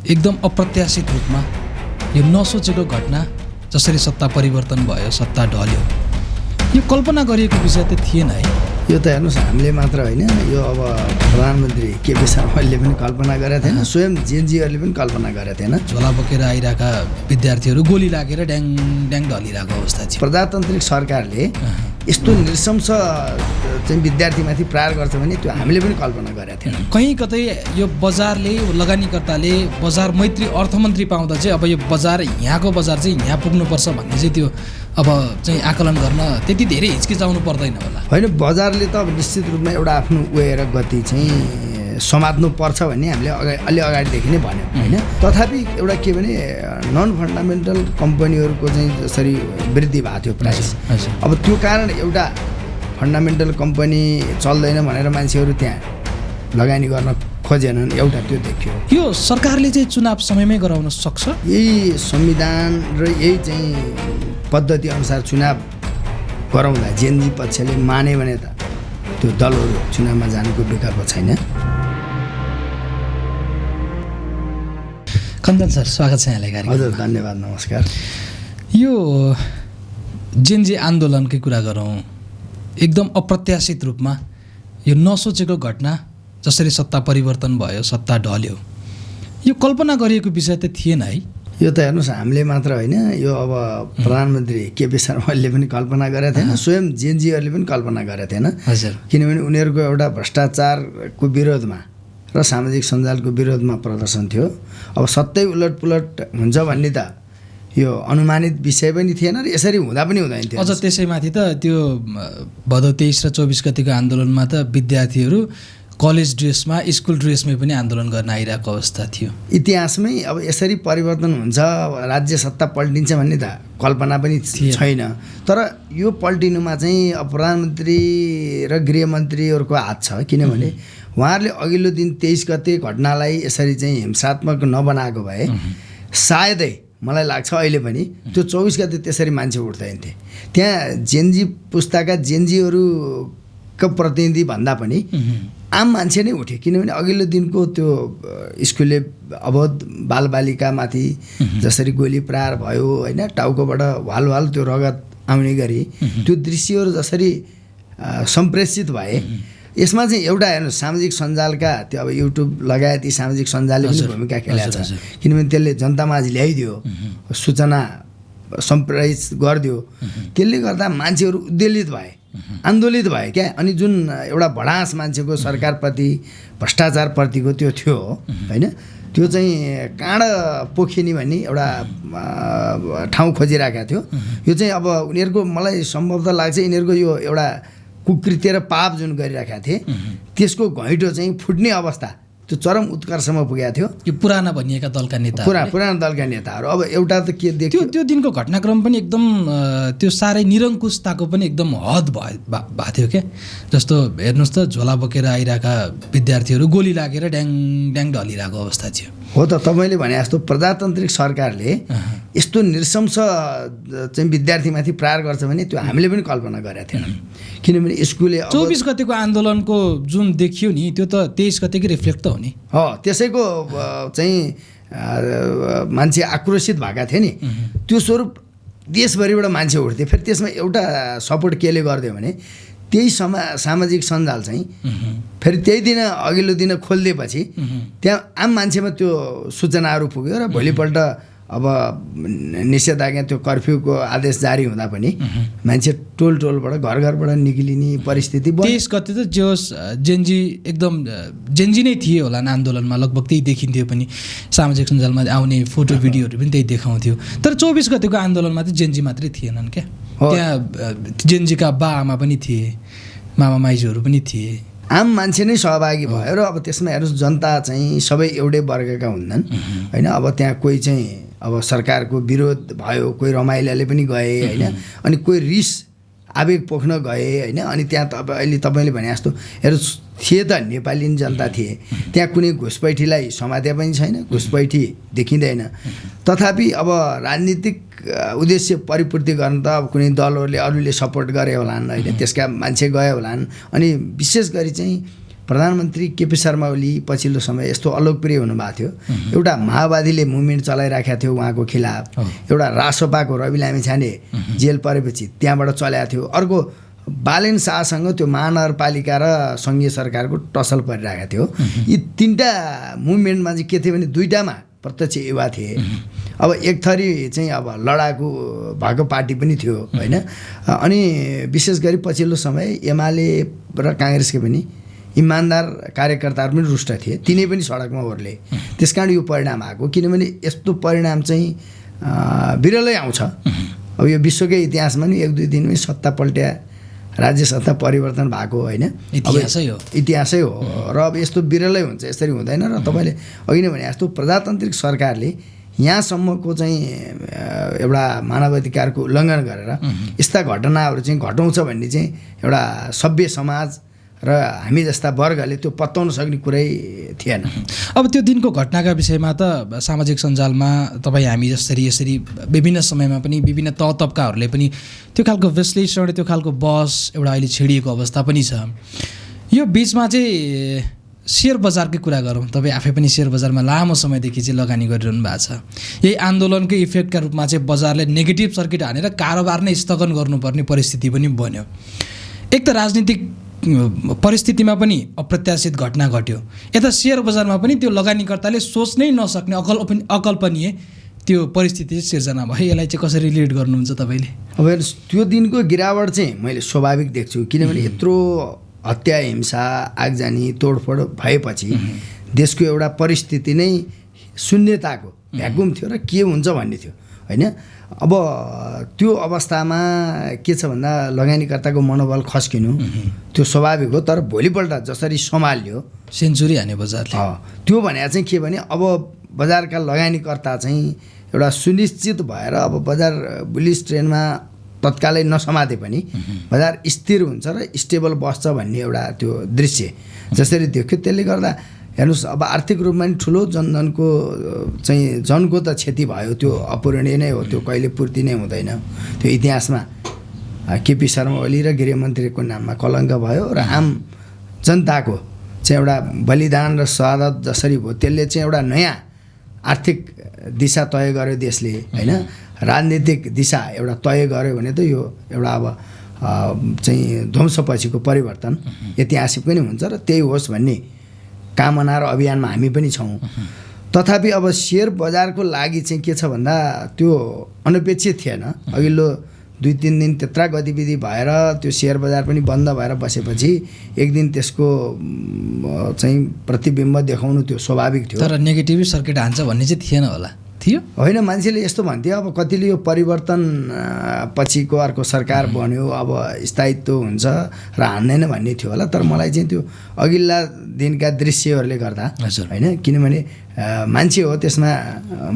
एकदम अप्रत्याशित रूपमा यो नसोचेको घटना जसरी सत्ता परिवर्तन भयो, सत्ता ढल्यो, यो कल्पना गरिएको विषय त थिएन है। यो त हेर्नुहोस्, हामीले मात्र होइन, यो अब प्रधानमन्त्री केपी शर्मा ओलीले पनि कल्पना गरेका थिएन, स्वयं जेनजीहरूले पनि कल्पना गरेका थिएन। झोला बोकेर आइरहेका विद्यार्थीहरू गोली लागेर ड्याङ ड्याङ ढलिरहेको अवस्था थियो। प्रजातान्त्रिक सरकारले यस्तो नृशंस चाहिँ विद्यार्थीमाथि प्रहार गर्छ भने त्यो हामीले पनि कल्पना गरेका थिएन। कहीँ कतै यो बजारले, लगानीकर्ताले बजार मैत्री अर्थमन्त्री पाउँदा चाहिँ अब यो बजार, यहाँको बजार चाहिँ यहाँ पुग्नुपर्छ भन्ने चाहिँ त्यो अब चाहिँ आकलन गर्न त्यति धेरै हिचकिचाउनु पर्दैन होला। होइन, बजारले त अब निश्चित रूपमा एउटा आफ्नो उयो र गति चाहिँ समात्नु पर्छ भन्ने हामीले अलि अगाडिदेखि नै भन्यौँ होइन। तथापि एउटा के भने नन फन्डामेन्टल कम्पनीहरूको चाहिँ जसरी वृद्धि भएको थियो प्राइस, अब त्यो कारण एउटा फन्डामेन्टल कम्पनी चल्दैन भनेर मान्छेहरू त्यहाँ लगानी गर्न खोजेनन्, एउटा त्यो देखियो। यो सरकारले चाहिँ चुनाव समयमै गराउन सक्छ? यही संविधान र यही चाहिँ पद्धति अनुसार चुनाव गराउँदा जेनजी पक्षले माने भने त त्यो दलहरू चुनावमा जानुको विकल्प छैन। कञ्चन सर, स्वागत छ यहाँलाई कार्यक्रममा। हजुर, धन्यवाद, नमस्कार। यो जेनजी आन्दोलनकै कुरा गरौँ, एकदम अप्रत्याशित रूपमा यो नसोचेको घटना जसरी सत्ता परिवर्तन भयो, सत्ता ढल्यो, यो कल्पना गरिएको विषय त थिएन है। यो त हेर्नुहोस्, हामीले मात्र होइन, यो अब प्रधानमन्त्री केपी शर्मा ओलीले पनि कल्पना गरेका थिएन, स्वयं जेनजीहरूले पनि कल्पना गरेका थिएन। हजुर, किनभने उनीहरूको एउटा भ्रष्टाचारको विरोधमा र सामाजिक सञ्जालको विरोधमा प्रदर्शन थियो। अब सत्तै उलटपुलट हुन्छ भन्ने त यो अनुमानित विषय पनि थिएन र यसरी हुँदा पनि हुँदैन थियो। अझ त्यसैमाथि त त्यो भदौ 23 र 24 गतिको आन्दोलनमा त विद्यार्थीहरू कलेज ड्रेसमा, स्कुल ड्रेसमै पनि आन्दोलन गर्न आइरहेको अवस्था थियो। इतिहासमै अब यसरी परिवर्तन हुन्छ, राज्य सत्ता पल्टिन्छ भन्ने त कल्पना पनि छैन। तर यो पल्टिनुमा चाहिँ प्रधानमन्त्री र गृहमन्त्रीहरूको हात छ, किनभने उहाँहरूले अघिल्लो दिन 23 गते घटनालाई यसरी चाहिँ हिंसात्मक नबनाएको भए सायदै मलाई लाग्छ अहिले पनि त्यो 24 गते त्यसरी मान्छे उठ्दैन थिए। त्यहाँ जेनजी पुस्ताका जेनजीहरूको प्रतिनिधि भन्दा पनि आम मान्छे नै उठे, किनभने अघिल्लो दिनको त्यो स्कुले अवोध बालबालिकामाथि जसरी गोली प्रहार भयो होइन, टाउकोबाट वाल वाल त्यो रगत आउने गरी त्यो दृश्यहरू जसरी सम्प्रेषित भए, यसमा चाहिँ एउटा हेर्नुहोस्, सामाजिक सञ्जालका त्यो अब युट्युब लगायत यी सामाजिक सञ्जालले पनि भूमिका खेलेको छ, किनभने त्यसले जनतामाझ ल्याइदियो, सूचना सम्प्रेषित गरिदियो, त्यसले गर्दा मान्छेहरू उद्वेलित भए, आन्दोलित भए क्या। अनि जुन एउटा भडास मान्छेको सरकारप्रति, भ्रष्टाचारप्रतिको त्यो थियो होइन, त्यो चाहिँ काँड पोखिने भन्ने एउटा ठाउँ खोजिरहेका थियो। यो चाहिँ अब उनीहरूको, मलाई सम्भवतः लाग्छ यिनीहरूको यो एउटा कुकृत्य र पाप जुन गरिरहेका थिए त्यसको घैँटो चाहिँ फुट्ने अवस्था, त्यो चरम उत्कर्षमा पुगेको थियो। यो पुराना भनिएका दलका नेता, पुराना दलका नेताहरू, अब एउटा त के देखियो, त्यो दिनको घटनाक्रम पनि एकदम त्यो साह्रै निरङ्कुशताको पनि एकदम हद भएको थियो क्या। जस्तो हेर्नुहोस् त, झोला बोकेर आइरहेका विद्यार्थीहरू गोली लागेर ड्याङ ड्याङ ढलिरहेको अवस्था थियो। हो त, तपाईँले भने जस्तो प्रजातान्त्रिक सरकारले यस्तो नृशंस चाहिँ विद्यार्थीमाथि प्रहार गर्छ भने त्यो हामीले पनि कल्पना गरेका थिएनौँ। किनभने स्कुलले 24 गतिको आन्दोलनको जुन देखियो नि, त्यो त 23 गतिकै रिफ्लेक्ट त हो नि। हो, त्यसैको चाहिँ मान्छे आक्रोशित भएका थिए नि, त्यो स्वरूप देशभरिबाट मान्छे उठ्थे। फेरि त्यसमा एउटा सपोर्ट केले गरिदियो भने त्यही सामाजिक सञ्जाल चाहिँ फेरि त्यही दिन अघिल्लो दिन खोलिदिएपछि त्यहाँ आम मान्छेमा त्यो सूचनाहरू पुग्यो र भोलिपल्ट अब निषेधाज्ञा त्यो कर्फ्यूको आदेश जारी हुँदा पनि मान्छे टोल टोलबाट घर घरबाट निक्लिने परिस्थिति भयो। 23 गते त जो जेनजी एकदम जेनजी नै थिए होला आन्दोलनमा, लगभग त्यही देखिन्थ्यो पनि, सामाजिक सञ्जालमा आउने फोटो भिडियोहरू पनि त्यही देखाउँथ्यो। तर 24 गतेको आन्दोलनमा चाहिँ जेनजी मात्रै थिएनन् क्या, त्यहाँ जेनजीका बा आमा पनि थिए, मामा माइजूहरू पनि थिए, आम मान्छे नै सहभागी भयो। र अब त्यसमा हेर्नुहोस्, जनता चाहिँ सबै एउटै वर्गका हुँदैन होइन। अब त्यहाँ कोही चाहिँ अब सरकारको विरोध भयो, कोही रमाइलोले पनि गए होइन, अनि कोही रिस आवेग पोख्न गए होइन। अनि त्यहाँ अहिले तपाईँले भने जस्तो हेर्नुहोस्, थिए त नेपाली जनता थिए, त्यहाँ कुनै घुसपैठीलाई समाते पनि छैन, घुसपैठी देखिँदैन। तथापि अब राजनीतिक उद्देश्य परिपूर्ति गर्न त अब कुनै दलहरूले अरूले सपोर्ट गरे होलान् होइन, त्यसका मान्छे गए होलान्। अनि विशेष गरी चाहिँ प्रधानमन्त्री केपी शर्मा ओली पछिल्लो समय यस्तो अलोकप्रिय हुनुभएको थियो। एउटा माओवादीले मुभमेन्ट चलाइराखेको थियो उहाँको खिलाफ, एउटा रासोपाको रवि लामिछाने जेल परेपछि त्यहाँबाट चलाएको थियो, अर्को बालेन शाहसँग त्यो महानगरपालिका र सङ्घीय सरकारको टसल परिरहेको थियो। यी तिनवटा मुभमेन्टमा चाहिँ के थियो भने दुईवटामा प्रत्यक्ष युवा थिए। अब एक थरी चाहिँ अब लडाकु भएको पार्टी पनि थियो होइन। अनि विशेष गरी पछिल्लो समय एमाले र काङ्ग्रेसकै पनि इमान्दार कार्यकर्ताहरू पनि रुष्ट थिए, तिनै पनि सडकमा ओर्ले। त्यस कारण यो परिणाम आएको, किनभने यस्तो परिणाम चाहिँ बिरलै आउँछ। अब यो विश्वकै इतिहासमा नि 1-2 दिनमै सत्ता पल्ट्या, राज्य सत्ता परिवर्तन भएको होइन, इतिहासै हो। र अब यस्तो बिरलै हुन्छ, यसरी हुँदैन। र तपाईँले अघि नै भने जस्तो प्रजातान्त्रिक सरकारले यहाँसम्मको चाहिँ एउटा मानवाधिकारको उल्लङ्घन गरेर यस्ता घटनाहरू चाहिँ घटाउँछ भन्ने चाहिँ एउटा सभ्य समाज र हामी जस्ता वर्गले त्यो पत्ताउन सक्ने कुरै थिएन। अब त्यो दिनको घटनाका विषयमा त सामाजिक सञ्जालमा तपाईँ हामी जसरी यसरी विभिन्न समयमा पनि विभिन्न तह तब्काहरूले पनि त्यो खालको विश्लेषण, त्यो खालको बहस एउटा अहिले छेडिएको अवस्था पनि छ। यो बिचमा चाहिँ सेयर बजारकै कुरा गरौँ। तपाईँ आफै पनि सेयर बजारमा लामो समयदेखि चाहिँ लगानी गरिरहनु भएको छ। यही आन्दोलनकै इफेक्टका रूपमा चाहिँ बजारले नेगेटिभ सर्किट हानेर कारोबार नै स्थगन गर्नुपर्ने परिस्थिति पनि बन्यो। एक त राजनीतिक परिस्थितिमा पनि अप्रत्याशित घटना घट्यो, यता सेयर बजारमा पनि त्यो लगानीकर्ताले सोच्नै नसक्ने अकल्पनीय त्यो परिस्थिति सिर्जना भयो। यसलाई चाहिँ कसरी रिलेट गर्नुहुन्छ तपाईँले? अब त्यो दिनको गिरावट चाहिँ मैले स्वाभाविक देख्छु, किनभने यत्रो हत्या, हिंसा, आगजनी, तोडफोड भएपछि देशको एउटा परिस्थिति नै शून्यताको भ्याकुम थियो र के हुन्छ भन्ने थियो होइन। अब त्यो अवस्थामा के छ भन्दा लगानीकर्ताको मनोबल खस्किनु त्यो स्वाभाविक हो। तर भोलिपल्ट जसरी सम्हाल्यो, सेन्चुरी हाने बजारले, त्यो भने चाहिँ के भने अब बजारका लगानीकर्ता चाहिँ एउटा सुनिश्चित भएर अब बजार बुलिस ट्रेनमा तत्कालै नसमाते पनि बजार स्थिर हुन्छ र स्टेबल बस्छ भन्ने एउटा त्यो दृश्य जसरी देख्यो। त्यसले गर्दा हेर्नुहोस्, अब आर्थिक रूपमा पनि ठुलो जनधनको चाहिँ जनको त क्षति भयो, त्यो अपूरणीय नै हो, त्यो कहिले पूर्ति नै हुँदैन। त्यो इतिहासमा केपी शर्मा ओली र गृहमन्त्रीको नाममा कलङ्क भयो र आम जनताको चाहिँ एउटा बलिदान र शहादत जसरी भयो, त्यसले चाहिँ एउटा नयाँ आर्थिक दिशा तय गर्यो देशले होइन। राजनीतिक दिशा एउटा तय गर्यो भने त यो एउटा अब चाहिँ ध्वंसपछिको परिवर्तन ऐतिहासिक पनि हुन्छ र त्यही होस् भन्ने कामना र अभियानमा हामी पनि छौँ। तथापि अब सेयर बजारको लागि चाहिँ के छ भन्दा त्यो अनपेक्षित थिएन। अघिल्लो 2-3 दिन त्यत्रा गतिविधि भएर त्यो सेयर बजार पनि बन्द भएर बसेपछि एक दिन त्यसको चाहिँ प्रतिबिम्ब देखाउनु त्यो स्वाभाविक थियो। तर नेगेटिभ सर्किट हान्छ भन्ने चाहिँ थिएन होला? थियो होइन, मान्छेले यस्तो भन्थ्यो अब कतिले यो परिवर्तन पछिको अर्को सरकार बन्यो, अब स्थायित्व हुन्छ र हान्दैन भन्ने थियो होला। तर मलाई चाहिँ त्यो अघिल्ला दिनका दृश्यहरूले गर्दा होइन, किनभने मान्छे हो, त्यसमा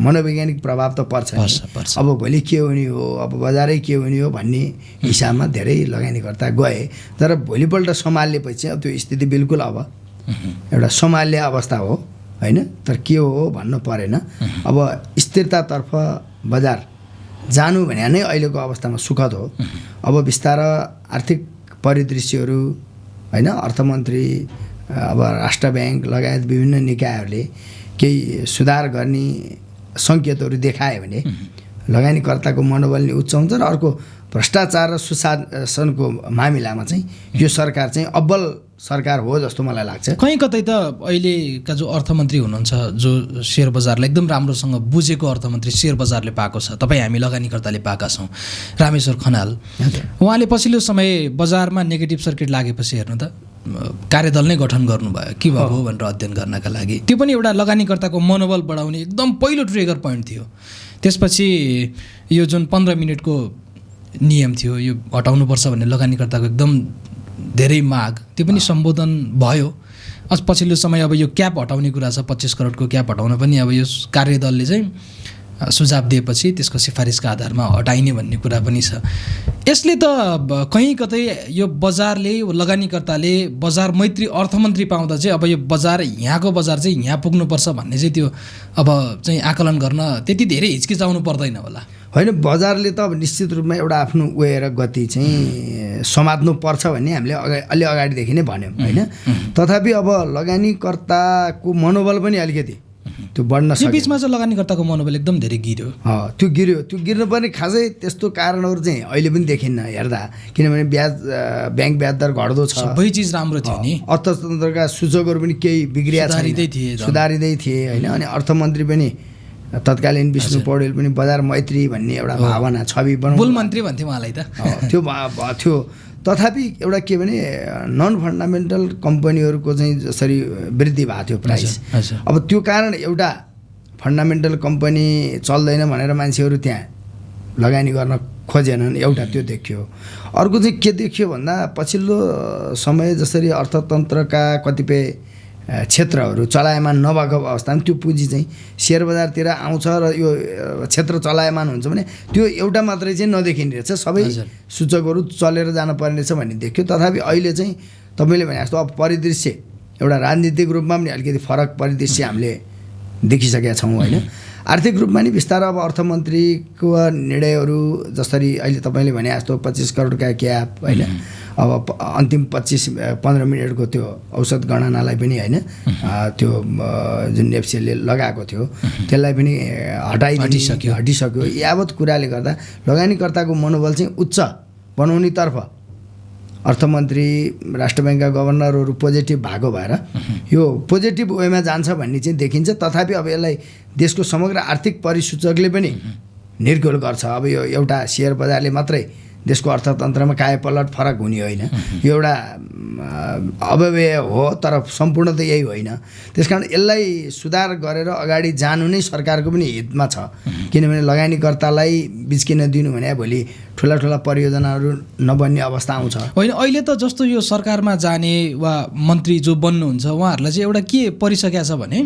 मनोवैज्ञानिक प्रभाव त पर्छ। अब भोलि के हुने हो, अब बजारै के हुने हो भन्ने हिसाबमा धेरै लगानीकर्ता गए। तर भोलिपल्ट सम्हालेपछि अब त्यो स्थिति बिल्कुल अब एउटा सम्हाल्य अवस्था हो होइन। तर के हो भन्नु परेन। अब स्थिरतातर्फ बजार जानु भने नै अहिलेको अवस्थामा सुखद हो। अब बिस्तारै आर्थिक परिदृश्यहरू होइन, अर्थमन्त्री, अब राष्ट्र ब्याङ्क लगायत विभिन्न निकायहरूले केही सुधार गर्ने सङ्केतहरू देखायो भने लगानीकर्ताको मनोबल नि उच्च हुन्छ र अर्को भ्रष्टाचार र सुशासनको मामिलामा चाहिँ यो सरकार चाहिँ अब्बल सरकार हो जस्तो मलाई लाग्छ। कहीँ कतै त अहिलेका जो अर्थमन्त्री हुनुहुन्छ, जो सेयर बजारलाई एकदम राम्रोसँग बुझेको अर्थमन्त्री सेयर बजारले पाएको छ, तपाईँ हामी लगानीकर्ताले पाएका छौँ, रामेश्वर खनाल, उहाँले पछिल्लो समय बजारमा नेगेटिभ सर्किट लागेपछि हेर्नु त कार्यदल नै गठन गर्नुभयो के भएको हो भनेर अध्ययन गर्नका लागि। त्यो पनि एउटा लगानीकर्ताको मनोबल बढाउने एकदम पहिलो ट्रिगर पोइन्ट थियो। त्यसपछि यो जुन 15 मिनटको नियम थियो यो हटाउनुपर्छ भन्ने लगानीकर्ताको एकदम धेरै माग, त्यो पनि सम्बोधन भयो। अझ पछिल्लो समय अब यो क्याप हटाउने कुरा छ, 25 करोडको क्याप हटाउन पनि अब यो कार्यदलले चाहिँ सुझाव दिएपछि त्यसको सिफारिसका आधारमा हटाइने भन्ने कुरा पनि छ। यसले त कहीँ कतै यो बजारले, लगानीकर्ताले बजार मैत्री अर्थमन्त्री पाउँदा चाहिँ अब यो बजार, यहाँको बजार चाहिँ यहाँ पुग्नुपर्छ भन्ने चाहिँ त्यो अब चाहिँ आकलन गर्न त्यति धेरै हिचकिचाउनु पर्दैन होला? होइन, बजारले त अब निश्चित रूपमा एउटा आफ्नो वे र गति चाहिँ समात्नु पर्छ भन्ने हामीले अलि अगाडिदेखि नै भन्यौँ होइन। तथापि अब लगानीकर्ताको मनोबल पनि अलिकति त्यो बढ्न यो बिचमा चाहिँ लगानीकर्ताको मनोबल एकदम धेरै गिर्यो। त्यो गिर्नुपर्ने खासै त्यस्तो कारणहरू चाहिँ अहिले पनि देखिन्न हेर्दा, किनभने ब्याङ्क ब्याज दर घट्दो छ, सबै चिज राम्रो थियो नि, अर्थतन्त्रका सूचकहरू पनि केही बिग्रिया सुधारिँदै थिए होइन। अनि अर्थमन्त्री पनि तत्कालीन विष्णु पौडेल पनि बजार मैत्री भन्ने एउटा भावना छवि बुल मन्त्री भन्थ्यो उहाँलाई त त्यो थियो। तथापि एउटा के भने नन फन्डामेन्टल कम्पनीहरूको चाहिँ जसरी वृद्धि भएको थियो प्राइस, अब त्यो कारण एउटा फन्डामेन्टल कम्पनी चल्दैन भनेर मान्छेहरू त्यहाँ लगानी गर्न खोजेनन्, एउटा त्यो देखियो। अर्को चाहिँ के देखियो भन्दा पछिल्लो समय जसरी अर्थतन्त्रका कतिपय क्षेत्रहरू चलायमान नभएको अवस्थामा त्यो पुँजी चाहिँ सेयर बजारतिर आउँछ र यो क्षेत्र चलायमान हुन्छ भने त्यो एउटा मात्रै चाहिँ नदेखिने रहेछ, सबै सूचकहरू चलेर जानुपर्ने रहेछ भन्ने देखियो। तथापि अहिले चाहिँ तपाईँले भने जस्तो अब परिदृश्य एउटा राजनीतिक रूपमा पनि अलिकति फरक परिदृश्य हामीले देखिसकेका छौँ होइन। आर्थिक रूपमा नि बिस्तारै अब अर्थमन्त्रीको निर्णयहरू जसरी अहिले तपाईँले भने जस्तो 25 करोडका क्याप होइन, अब अन्तिम 25-15 मिनटको त्यो औसत गणनालाई पनि होइन त्यो जुन एफसिएलले लगाएको थियो त्यसलाई पनि हटिसक्यो। यावत कुराले गर्दा लगानीकर्ताको मनोबल चाहिँ उच्च बनाउनेतर्फ अर्थमन्त्री राष्ट्र ब्याङ्कका गभर्नरहरू पोजिटिभ भएको भएर यो पोजिटिभ वेमा जान्छ भन्ने चाहिँ देखिन्छ। तथापि अब यसलाई देशको समग्र आर्थिक परिसूचकले पनि निर्गुल गर्छ। अब यो एउटा सेयर बजारले मात्रै देशको अर्थतन्त्रमा कायापलट फरक हुने होइन, यो एउटा अव्यय हो तर सम्पूर्ण त यही होइन। त्यसकारण यसलाई सुधार गरेर अगाडि जानु नै सरकारको पनि हितमा छ, किनभने लगानीकर्तालाई बिच्किन दिनु भने भोलि ठुला परियोजनाहरू नबन्ने अवस्था आउँछ होइन। अहिले त जस्तो यो सरकारमा जाने वा मन्त्री जो बन्नुहुन्छ उहाँहरूलाई चाहिँ एउटा के परिसकेको छ भने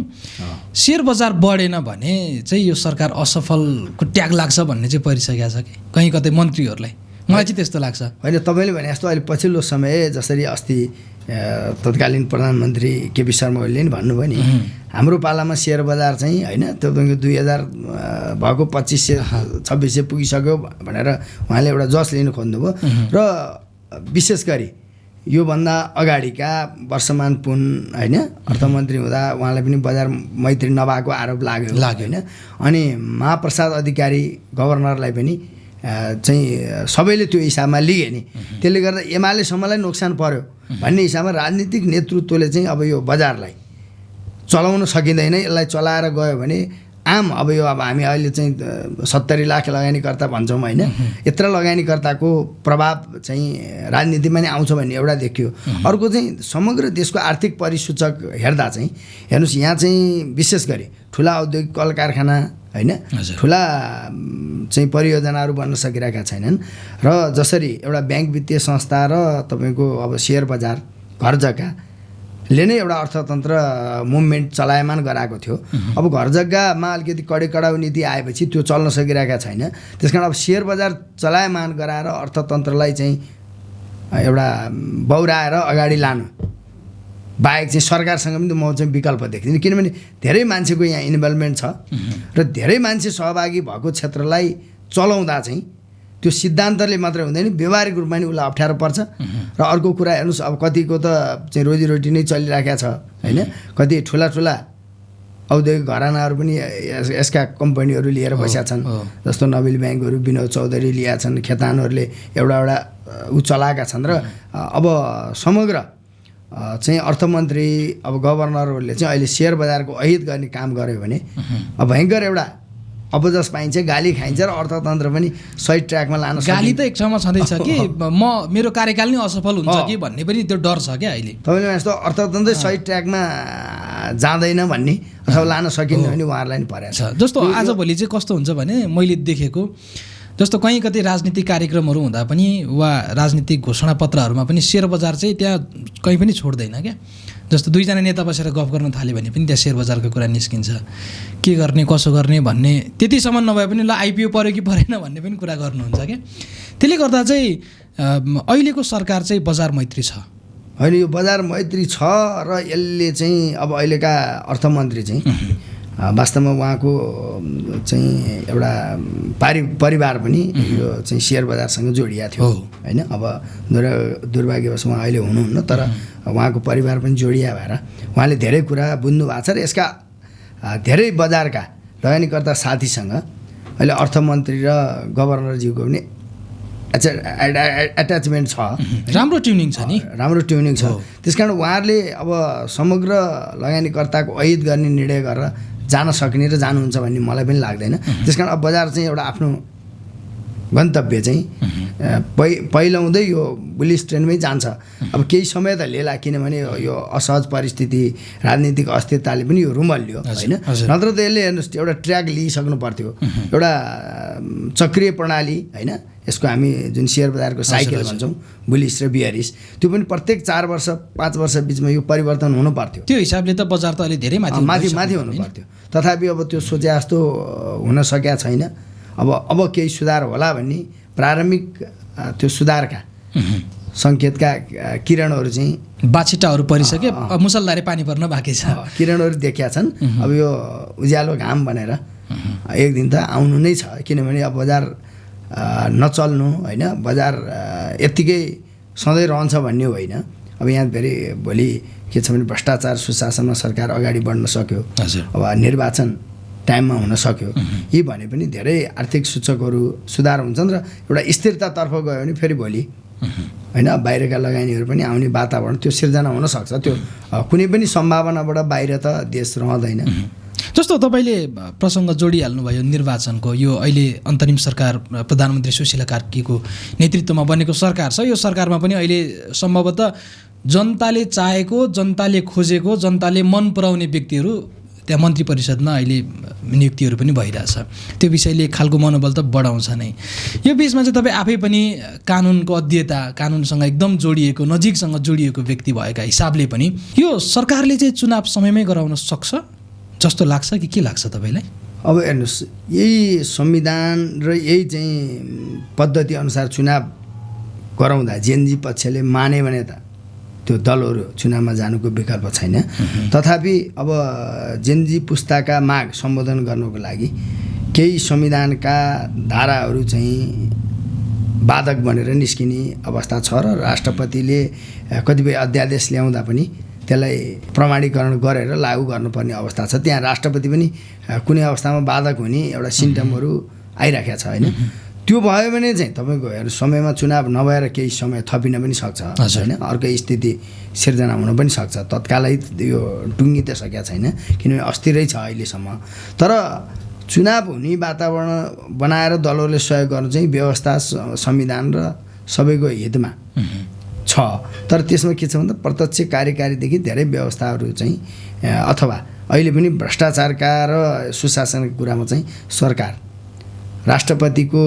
सेयर बजार बढेन भने चाहिँ यो सरकार असफलको ट्याग लाग्छ भन्ने चाहिँ परिसकेको छ कि कहीँ कतै मन्त्रीहरूलाई, मलाई चाहिँ त्यस्तो लाग्छ होइन। तपाईँले भने जस्तो अहिले पछिल्लो समय जसरी अस्ति तत्कालीन प्रधानमन्त्री केपी शर्मा ओलीले नि भन्नुभयो नि हाम्रो पालामा सेयर बजार चाहिँ होइन त्यो तपाईँको 2000 भएको 2500-2600 पुगिसक्यो भनेर उहाँले एउटा जस लिनु खोज्नुभयो। र विशेष गरी योभन्दा अगाडिका वर्षमान पुन होइन अर्थमन्त्री हुँदा उहाँलाई पनि बजार मैत्री नभएको आरोप लाग्यो होइन। अनि महाप्रसाद अधिकारी गभर्नरलाई पनि चाहिँ सबैले त्यो हिसाबमा लिए नि, त्यसले गर्दा एमालेसम्मलाई नोक्सान पर्यो भन्ने हिसाबमा राजनीतिक नेतृत्वले चाहिँ अब यो बजारलाई चलाउन सकिँदैन, यसलाई चलाएर गयो भने अब हामी अहिले चाहिँ 70 लाख लगानीकर्ता भन्छौँ होइन, यत्र लगानीकर्ताको प्रभाव चाहिँ राजनीतिमा नै आउँछ भन्ने एउटा देखियो। अर्को चाहिँ समग्र देशको आर्थिक परिसूचक हेर्दा चाहिँ हेर्नुहोस् यहाँ चाहिँ विशेष गरी ठुला औद्योगिक कल कारखाना होइन ठुला चाहिँ परियोजनाहरू बन्न सकिरहेका छैनन् र जसरी एउटा ब्याङ्क वित्तीय संस्था र तपाईँको अब सेयर बजार घर जग्गाले नै एउटा अर्थतन्त्र मुभमेन्ट चलायमान गराएको थियो। अब घर जग्गामा अलिकति कडाउ नीति आएपछि त्यो चल्न सकिरहेका छैन। त्यसकारण अब सेयर बजार चलायमान गराएर अर्थतन्त्रलाई चाहिँ एउटा बौराएर अगाडि लानु बाहेक चाहिँ सरकारसँग पनि म चाहिँ विकल्प देख्दिनँ, किनभने धेरै मान्छेको यहाँ इन्भल्भमेन्ट छ र धेरै मान्छे सहभागी भएको क्षेत्रलाई चलाउँदा चाहिँ त्यो सिद्धान्तले मात्रै हुँदैन, व्यवहारिक रूपमा नि उसलाई अप्ठ्यारो पर्छ। र अर्को कुरा हेर्नुहोस् अब कतिको त चाहिँ रोजीरोटी नै चलिरहेको छ होइन, कति ठुला औद्योगिक घरानाहरू पनि यसका कम्पनीहरू लिएर बसेका छन्, जस्तो नबिल ब्याङ्कहरू विनोद चौधरी लिएका छन्, खेतानहरूले एउटा चलाएका छन्। र अब समग्र चाहिँ अर्थमन्त्री अब गभर्नरहरूले चाहिँ अहिले सेयर बजारको अहित गर्ने काम गर्यो भने अब भयङ्कर एउटा अपजस पाइन्छ, गाली खाइन्छ र अर्थतन्त्र पनि सही ट्र्याकमा लान सकिन्छ। गाली त एक ठाउँमा छँदैछ कि मेरो कार्यकाल नै असफल हुन्छ कि भन्ने पनि त्यो डर छ क्या अहिले। तपाईँले यस्तो अर्थतन्त्रै सही ट्र्याकमा जाँदैन भन्ने अथवा लान सकिन्न भने उहाँहरूलाई नि परेको छ। जस्तो आजभोलि चाहिँ कस्तो हुन्छ भने मैले देखेको जस्तो कहीँ कतै राजनीतिक कार्यक्रमहरू हुँदा पनि वा राजनीतिक घोषणापत्रहरूमा पनि सेयर बजार चाहिँ त्यहाँ कहीँ पनि छोड्दैन क्या। जस्तो दुईजना नेता बसेर गफ गर्न थाल्यो भने पनि त्यहाँ सेयर बजारको कुरा निस्किन्छ, के गर्ने कसो गर्ने भन्ने त्यतिसम्म नभए पनि ल आइपिओ पऱ्यो कि परेन भन्ने पनि कुरा गर्नुहुन्छ क्या। त्यसले गर्दा चाहिँ अहिलेको सरकार चाहिँ बजार मैत्री छ होइन, यो बजार मैत्री छ र यसले चाहिँ अब अहिलेका अर्थमन्त्री चाहिँ वास्तवमा उहाँको चाहिँ एउटा परिवार पनि यो चाहिँ सेयर बजारसँग जोडिया थियो होइन। अब दुर्भाग्यवश उहाँ अहिले हुनुहुन्न, तर उहाँको परिवार पनि जोडिया भएर उहाँले धेरै कुरा बुझ्नु भएको छ र यसका धेरै बजारका लगानीकर्ता साथीसँग अहिले अर्थमन्त्री र गभर्नरज्यूको पनि एट्याचमेन्ट छ, राम्रो ट्युनिङ छ नि, राम्रो ट्युनिङ छ। त्यस कारण उहाँहरूले अब समग्र लगानीकर्ताको ऐद गर्ने निर्णय गरेर जान सक्ने र जानुहुन्छ भन्ने मलाई पनि लाग्दैन। त्यस कारण अब बजार चाहिँ एउटा आफ्नो गन्तव्य चाहिँ पहिलाउँदै यो बुलिस ट्रेन्डमै जान्छ। अब केही समय त लिएला, किनभने यो असहज परिस्थिति राजनीतिक अस्थिरताले पनि यो रुमल्यो होइन। नत्र त यसले हेर्नुहोस् एउटा ट्र्याक लिइसक्नु पर्थ्यो, एउटा चक्रीय प्रणाली होइन। यसको हामी जुन सेयर बजारको साइकल भन्छौँ बुलिस र बियरिस, त्यो पनि प्रत्येक 4 वर्ष 5 वर्ष बिचमा यो परिवर्तन हुनु पर्थ्यो। त्यो हिसाबले त बजार त अहिले धेरै माथि हुनु पर्थ्यो। तथापि अब त्यो सोचे जस्तो हुन सकेका छैन। अब केही सुधार होला भन्ने प्रारम्भिक त्यो सुधारका सङ्केतका किरणहरू चाहिँ बाछिटाहरू परिसके, मुसलधारे पानी पर्न बाँकी छ, किरणहरू देखिया छन्। अब यो उज्यालो घाम भनेर एक दिन त आउनु नै छ, किनभने अब बजार नचल्नु होइन, बजार यत्तिकै सधैँ रहन्छ भन्ने होइन। अब यहाँ फेरि भोलि के छ भने भ्रष्टाचार सुशासनमा सरकार अगाडि बढ्न सक्यो, अब निर्वाचन टाइममा हुन सक्यो, यी भने पनि धेरै आर्थिक सूचकहरू सुधार हुन्छन् र एउटा स्थिरतातर्फ गयो भने फेरि भोलि होइन बाहिरका लगानीहरू पनि आउने वातावरण त्यो सिर्जना हुनसक्छ। त्यो कुनै पनि सम्भावनाबाट बाहिर त देश रहँदैन। जस्तो तपाईँले प्रसङ्ग जोडिहाल्नुभयो निर्वाचनको, यो अहिले अन्तरिम सरकार प्रधानमन्त्री सुशीला कार्कीको नेतृत्वमा बनेको सरकार छ। यो सरकारमा पनि अहिले सम्भवतः जनताले चाहेको, जनताले खोजेको, जनताले मन पराउने व्यक्तिहरू त्यहाँ मन्त्री परिषदमा अहिले नियुक्तिहरू पनि भइरहेछ। त्यो विषयले एक खालको मनोबल त बढाउँछ नै। यो बिचमा चाहिँ तपाईँ आफै पनि कानुनको अध्येता, कानुनसँग एकदम जोडिएको, नजिकसँग जोडिएको व्यक्ति भएका हिसाबले पनि यो सरकारले चाहिँ चुनाव समयमै गराउन सक्छ जस्तो लाग्छ कि के लाग्छ तपाईँलाई? अब हेर्नुहोस्, यही संविधान र यही चाहिँ पद्धति अनुसार चुनाव गराउँदा जेएनजी पक्षले माने भने त त्यो दलहरू चुनावमा जानुको विकल्प छैन। तथापि अब जेएनजी पुस्ताका माग सम्बोधन गर्नको लागि केही संविधानका धाराहरू चाहिँ बाधक बनेर निस्किने अवस्था छ र राष्ट्रपतिले कतिपय अध्यादेश ल्याउँदा पनि त्यसलाई प्रमाणीकरण गरेर लागू गर्नुपर्ने अवस्था छ। त्यहाँ राष्ट्रपति पनि कुनै अवस्थामा बाधक हुने एउटा सिम्टमहरू आइराखेको छ होइन। त्यो भयो भने चाहिँ तपाईँको समयमा चुनाव नभएर केही समय थपिन पनि सक्छ होइन, अर्को स्थिति सिर्जना हुन पनि सक्छ। तत्कालै यो टुङ्गी त सकेका छैन, किनभने अस्थिरै छ अहिलेसम्म। तर चुनाव हुने वातावरण बनाएर दलहरूले सहयोग गर्नु चाहिँ व्यवस्था, संविधान र सबैको हितमा छ। तर त्यसमा के छ भन्दा प्रत्यक्ष कार्यकारीदेखि धेरै व्यवस्थाहरू चाहिँ अथवा अहिले पनि भ्रष्टाचारका र सुशासनका कुरामा चाहिँ सरकार राष्ट्रपतिको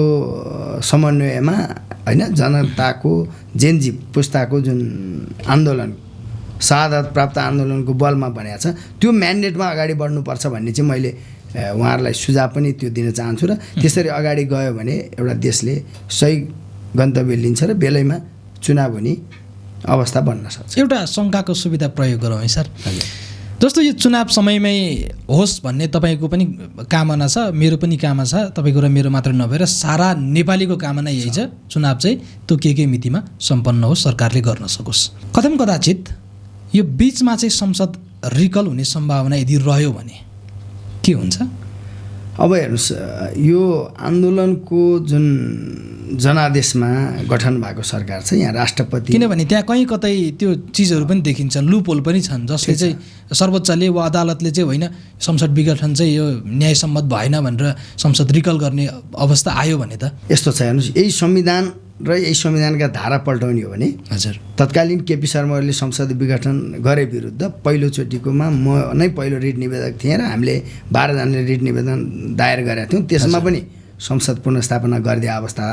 समन्वयमा होइन, जनताको जेएनजी पुस्ताको जुन आन्दोलन, शहादत प्राप्त आन्दोलनको बलमा बनेको छ, त्यो म्यान्डेटमा अगाडि बढ्नुपर्छ भन्ने चाहिँ मैले उहाँहरूलाई सुझाव पनि त्यो दिन चाहन्छु। र त्यसरी अगाडि गयो भने एउटा देशले सही गन्तव्य लिन्छ र बेलैमा चुनाव हुने अवस्था बन्न सक्छ। एउटा शङ्काको सुविधा प्रयोग गरौँ है सर। जस्तो यो चुनाव समयमै होस् भन्ने तपाईँको पनि कामना छ, मेरो पनि कामना छ, तपाईँको र मेरो मात्र नभएर सारा नेपालीको कामना यही छ, चुनाव चाहिँ तोकिएकै मितिमा सम्पन्न होस्, सरकारले गर्न सकोस्। कथम कदाचित यो बिचमा चाहिँ संसद रिकल हुने सम्भावना यदि रह्यो भने के हुन्छ? अब हेर्नुहोस्, यो आन्दोलनको जुन जनादेशमा गठन भएको सरकार छ, यहाँ राष्ट्रपति, किनभने त्यहाँ कहीँ कतै त्यो चिजहरू पनि देखिन्छन्, लुपहोल पनि छन्, जसले चाहिँ सर्वोच्चले वा अदालतले चाहिँ होइन संसद विघटन चाहिँ यो न्यायसम्मत भएन भनेर संसद रिकल गर्ने अवस्था आयो भने त यस्तो छ। हेर्नुहोस्, यही संविधान र यही संविधानका धारा पल्टाउने हो भने हजुर तत्कालीन केपी शर्मा ओलीले संसद विघटन गरे विरुद्ध पहिलोचोटिकोमा म नै पहिलो रिट निवेदक थिएँ र हामीले 12 जनाले रिट निवेदन दायर गरेका थियौँ। त्यसमा पनि संसद पुनर्स्थापना गरिदिए अवस्था।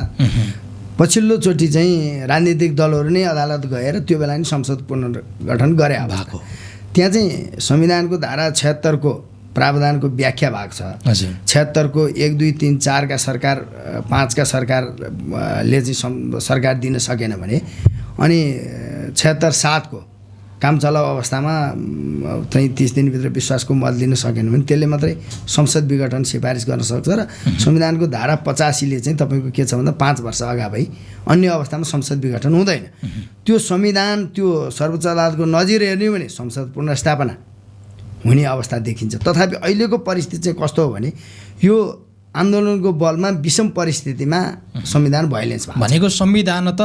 पछिल्लोचोटि चाहिँ राजनीतिक दलहरू नै अदालत गएर त्यो बेला नि संसद पुनर्गठन गरे भएको। त्यहाँ चाहिँ संविधानको धारा 76 को प्रावधानको व्याख्या भएको छ। 76 को 1, 2, 3, 4 का सरकार, 5 का सरकारले चाहिँ सरकार दिन सकेन भने, अनि 76, 7 को काम चलाउ अवस्थामा चाहिँ 30 दिनभित्र विश्वासको मत लिन सकेन भने त्यसले मात्रै संसद विघटन सिफारिस गर्न सक्छ र संविधानको धारा 85ले चाहिँ तपाईँको के छ भन्दा 5 वर्ष अगावै अन्य अवस्थामा संसद विघटन हुँदैन। त्यो संविधान त्यो सर्वोच्च अदालतको नजिर हेर्ने हो भने संसद पुनर्स्थापना हुने अवस्था देखिन्छ। तथापि अहिलेको परिस्थिति चाहिँ कस्तो हो भने यो आन्दोलनको बलमा विषम परिस्थितिमा संविधान भायोलेन्स भएको भनेको संविधान त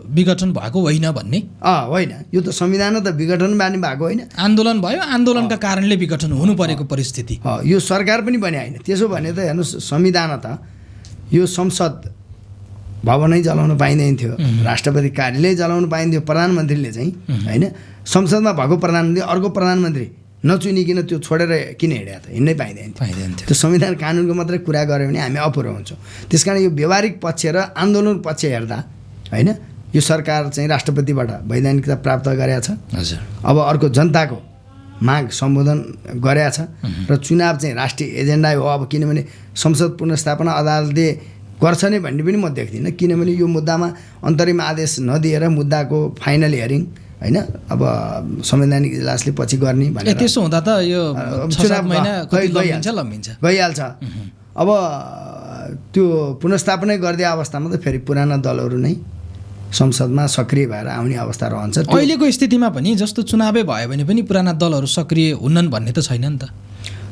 विघटन भएको होइन भन्ने होइन, यो त संविधान त विघटन बानी भएको होइन, आन्दोलन भयो, आन्दोलनका कारणले विघटन हुनु परेको परिस्थिति। यो सरकार पनि बने होइन। त्यसो भने त हेर्नुहोस् संविधान त यो संसद भवनै जलाउन पाइँदैन थियो, राष्ट्रपति कार्यालय जलाउन पाइन्थ्यो, प्रधानमन्त्रीले चाहिँ होइन संसदमा भएको प्रधानमन्त्री अर्को प्रधानमन्त्री नचुनिकन त्यो छोडेर किन हिँड्या त, हिँड्नै पाइँदैन थियो। त्यो संविधान कानुनको मात्रै कुरा गऱ्यो भने हामी अपुरो हुन्छौँ। त्यस कारण यो व्यवहारिक पक्ष र आन्दोलन पक्ष हेर्दा होइन यो सरकार चाहिँ राष्ट्रपतिबाट वैधानिकता प्राप्त गरेका छ। हजुर, अब अर्को जनताको माग सम्बोधन गरेका छ र चुनाव चाहिँ राष्ट्रिय एजेन्डा हो। अब किनभने संसद पुनर्स्थापना अदालतले गर्छ नै भन्ने पनि म देख्दिनँ, किनभने यो मुद्दामा अन्तरिम आदेश नदिएर मुद्दाको फाइनल हियरिङ होइन अब संवैधानिक इजलासले पछि गर्ने भनेर त्यसो हुँदा त यो चुनाव लम्बिन्छ। गइहाल्छ। अब त्यो पुनर्स्थापना गरिदिए अवस्थामा त फेरि पुराना दलहरू नै संसदमा सक्रिय भएर आउने अवस्था रहन्छ। अहिलेको स्थितिमा पनि जस्तो चुनावै भयो भने पनि पुराना दलहरू सक्रिय हुन्नन् भन्ने त छैन नि त।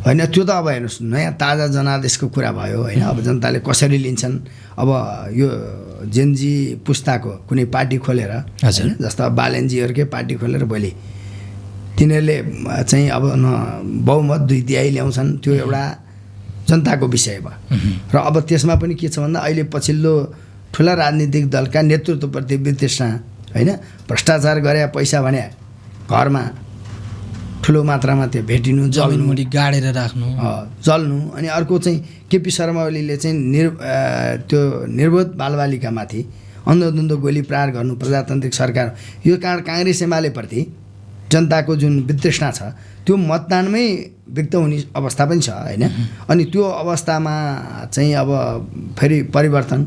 होइन, त्यो त अब हेर्नुहोस् नयाँ ताजा जनादेशको कुरा भयो होइन। अब जनताले कसरी लिन्छन्, अब यो जेनजी पुस्ताको कुनै पार्टी खोलेर होइन जस्तो अब बालेनजीहरूकै पार्टी खोलेर भोलि तिनीहरूले चाहिँ अब बहुमत 2 तिहाई ल्याउँछन्, त्यो एउटा जनताको विषय भयो। र अब त्यसमा पनि के छ भन्दा अहिले पछिल्लो ठुला राजनीतिक दलका नेतृत्वप्रति वितृष्णा होइन, भ्रष्टाचार गरे पैसा भने घरमा ठुलो मात्रामा त्यो भेटिनु, जमिनमुडी गाडेर राख्नु, जल्नु। अनि अर्को चाहिँ केपी शर्मा ओलीले चाहिँ त्यो निर्बोध बालबालिकामाथि अन्धधुन्ध गोली प्रहार गर्नु प्रजातान्त्रिक सरकार, यो कारण काङ्ग्रेस एमालेप्रति जनताको जुन वितृष्णा छ त्यो मतदानमै व्यक्त हुने अवस्था पनि छ होइन। अनि त्यो अवस्थामा चाहिँ अब फेरि परिवर्तन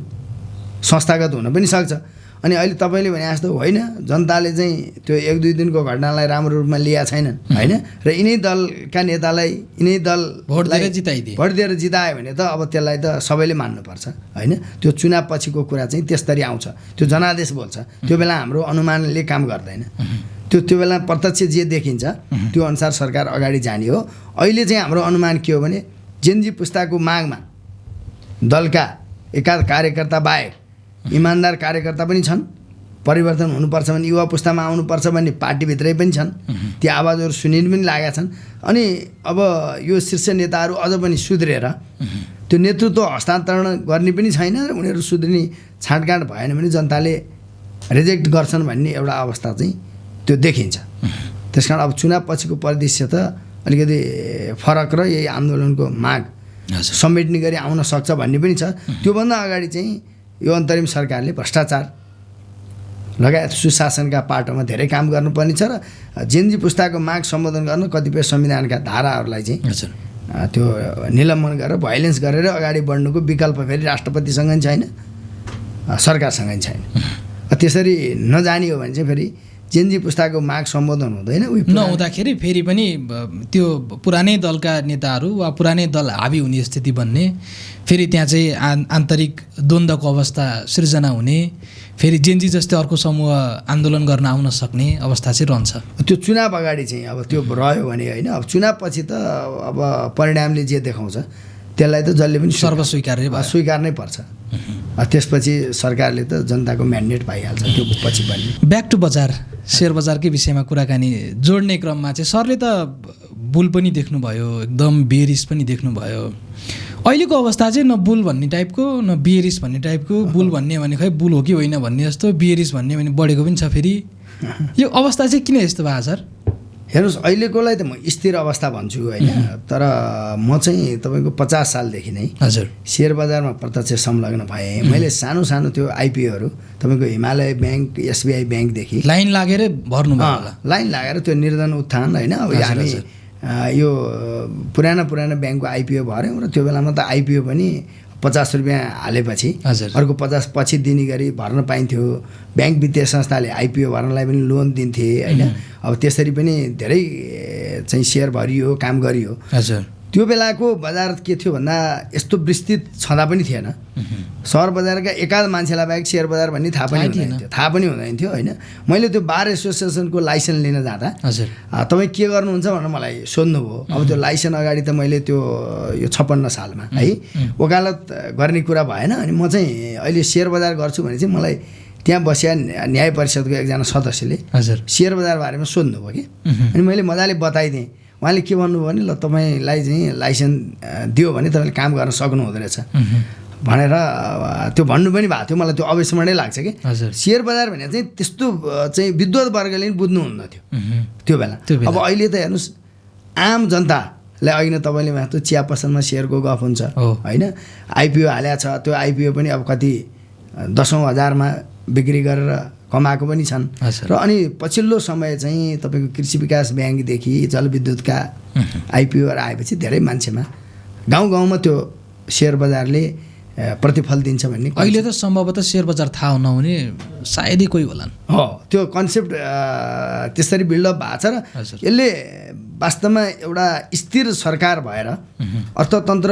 संस्थागत हुन पनि सक्छ। अनि अहिले तपाईँले भने जस्तो होइन, जनताले चाहिँ त्यो 1-2 दिनको घटनालाई राम्रो रूपमा लिएका छैनन् होइन, र यिनै दलका नेतालाई यिनै दल भोट दिएर जितायो भने त अब त्यसलाई त सबैले मान्नुपर्छ होइन। त्यो चुनाव पछिको कुरा चाहिँ त्यसरी आउँछ, त्यो जनादेश बोल्छ, त्यो बेला हाम्रो अनुमानले काम गर्दैन। त्यो बेला प्रत्यक्ष जे देखिन्छ त्यो अनुसार सरकार अगाडि जाने हो। अहिले चाहिँ हाम्रो अनुमान के हो भने जेनजी पुस्ताको मागमा दलका एकाध कार्यकर्ता बाहेक इमान्दार कार्यकर्ता पनि छन्, परिवर्तन हुनुपर्छ भने युवा पुस्तामा आउनुपर्छ भन्ने पार्टीभित्रै पनि छन्, ती आवाजहरू सुनिन पनि लागेका छन्। अनि अब यो शीर्ष नेताहरू अझ पनि सुध्रेर त्यो नेतृत्व हस्तान्तरण गर्ने पनि छैन, उनीहरू सुध्रिने छाँटकाँट भएन भने जनताले रिजेक्ट गर्छन् भन्ने एउटा अवस्था चाहिँ त्यो देखिन्छ। त्यस कारण अब चुनाव पछिको परिदृश्य त अलिकति फरक र यही आन्दोलनको माग समेट्ने गरी आउन सक्छ भन्ने पनि छ। त्योभन्दा अगाडि चाहिँ यो अन्तरिम सरकारले भ्रष्टाचार लगायत सुशासनका पाटोमा धेरै काम गर्नुपर्ने छ र जेनजी पुस्ताको माग सम्बोधन गर्न कतिपय संविधानका धाराहरूलाई चाहिँ त्यो निलम्बन गरेर भायोलेन्स गरेर अगाडि बढ्नुको विकल्प फेरि राष्ट्रपतिसँग पनि छैन, सरकारसँग पनि छैन। त्यसरी नजाने हो भने चाहिँ फेरि जेनजी पुस्ताको माग सम्बोधन हुँदैन। नहुँदाखेरि फेरि पनि त्यो पुरानै दलका नेताहरू वा पुरानै दल हावी हुने स्थिति बन्ने, फेरि त्यहाँ चाहिँ आन्तरिक द्वन्द्वको अवस्था सिर्जना हुने, फेरि जेनजी जस्तै अर्को समूह आन्दोलन गर्न आउन सक्ने अवस्था चाहिँ रहन्छ। त्यो चुनाव अगाडि चाहिँ अब त्यो रह्यो भने होइन, अब चुनाव पछि त अब परिणामले जे देखाउँछ त्यसलाई त जसले पनि स्वीकार्नै पर्छ। त्यसपछि सरकारले त जनताको म्यान्डेट पाइहाल्छ त्यो पछि पनि। ब्याक टु बजार, सेयर बजारकै विषयमा कुराकानी जोड्ने क्रममा चाहिँ सरले त बुल पनि देख्नुभयो, एकदम बेरिस पनि देख्नुभयो। अहिलेको अवस्था चाहिँ न बुल भन्ने टाइपको न बियरिस भन्ने टाइपको, बुल भन्ने भने खै बुल हो कि होइन भन्ने जस्तो, बियरिस भन्ने भने बढेको पनि छ। फेरि यो अवस्था चाहिँ किन यस्तो भयो सर? हेर्नुहोस् अहिलेकोलाई त म स्थिर अवस्था भन्छु होइन, तर म चाहिँ तपाईँको 50 सालदेखि नै हजुर सेयर बजारमा प्रत्यक्ष संलग्न भएँ। मैले सानो सानो त्यो आइपिओहरू तपाईँको हिमालय ब्याङ्क, एसबिआई ब्याङ्कदेखि लाइन लागेर भर्नु भयो होला, लाइन लागेर त्यो निर्धन उत्थान होइन। अब हामी यो पुराना ब्याङ्कको आइपिओ भऱ्यौँ र त्यो बेलामा त आइपिओ पनि 50 रुपियाँ हालेपछि हजुर। अर्को 50 पछि दिने गरी भर्न पाइन्थ्यो। ब्याङ्क वित्तीय संस्थाले आइपिओ भर्नलाई पनि लोन दिन्थे होइन। अब त्यसरी पनि धेरै चाहिँ सेयर भरियो, काम गरियो। हजुर। त्यो बेलाको बजार के थियो भन्दा यस्तो विस्तृत छँदा पनि थिएन। सहर बजारका एकाध मान्छेलाई बाहेक सेयर बजार भन्ने थाहा पनि हुँदैन थियो होइन। मैले त्यो बार एसोसिएसनको लाइसेन्स लिन जाँदा हजुर तपाईँ के गर्नुहुन्छ भनेर मलाई सोध्नुभयो। अब त्यो लाइसेन्स अगाडि त मैले त्यो यो 56 सालमा है वकालत गर्ने कुरा भएन। अनि म चाहिँ अहिले सेयर बजार गर्छु भने चाहिँ मलाई त्यहाँ बसिया न्याय परिषदको एकजना सदस्यले हजुर सेयर बजार बारेमा सोध्नुभयो कि। अनि मैले मजाले बताइदिएँ। उहाँले के भन्नुभयो भने ल तपाईँलाई चाहिँ लाइसेन्स दियो भने तपाईँले काम गर्न सक्नु हुँदो रहेछ भनेर त्यो भन्नु पनि भएको थियो। मलाई त्यो अविस्मरणीय लाग्छ कि सेयर बजार भने चाहिँ त्यस्तो चाहिँ विद्वत वर्गले पनि बुझ्नुहुन्न थियो त्यो बेला। अब अहिले त हेर्नुहोस् आम जनतालाई अघि नै तपाईँले त्यो चिया पसलमा सेयरको गफ हुन्छ होइन। आइपिओ हालेको छ, त्यो आइपिओ पनि अब कति 10औं हजारमा बिक्री गरेर कमाएको पनि छन्। र अनि पछिल्लो समय चाहिँ तपाईँको कृषि विकास ब्याङ्कदेखि जलविद्युतका आइपिओहरू आएपछि धेरै मान्छेमा गाउँ त्यो सेयर बजारले प्रतिफल दिन्छ भन्ने। अहिले त सम्भवतः सेयर बजार थाहा नहुने सायदै कोही होलान्। हो त्यो कन्सेप्ट त्यसरी बिल्डअप भएको छ र यसले वास्तवमा एउटा स्थिर सरकार भएर अर्थतन्त्र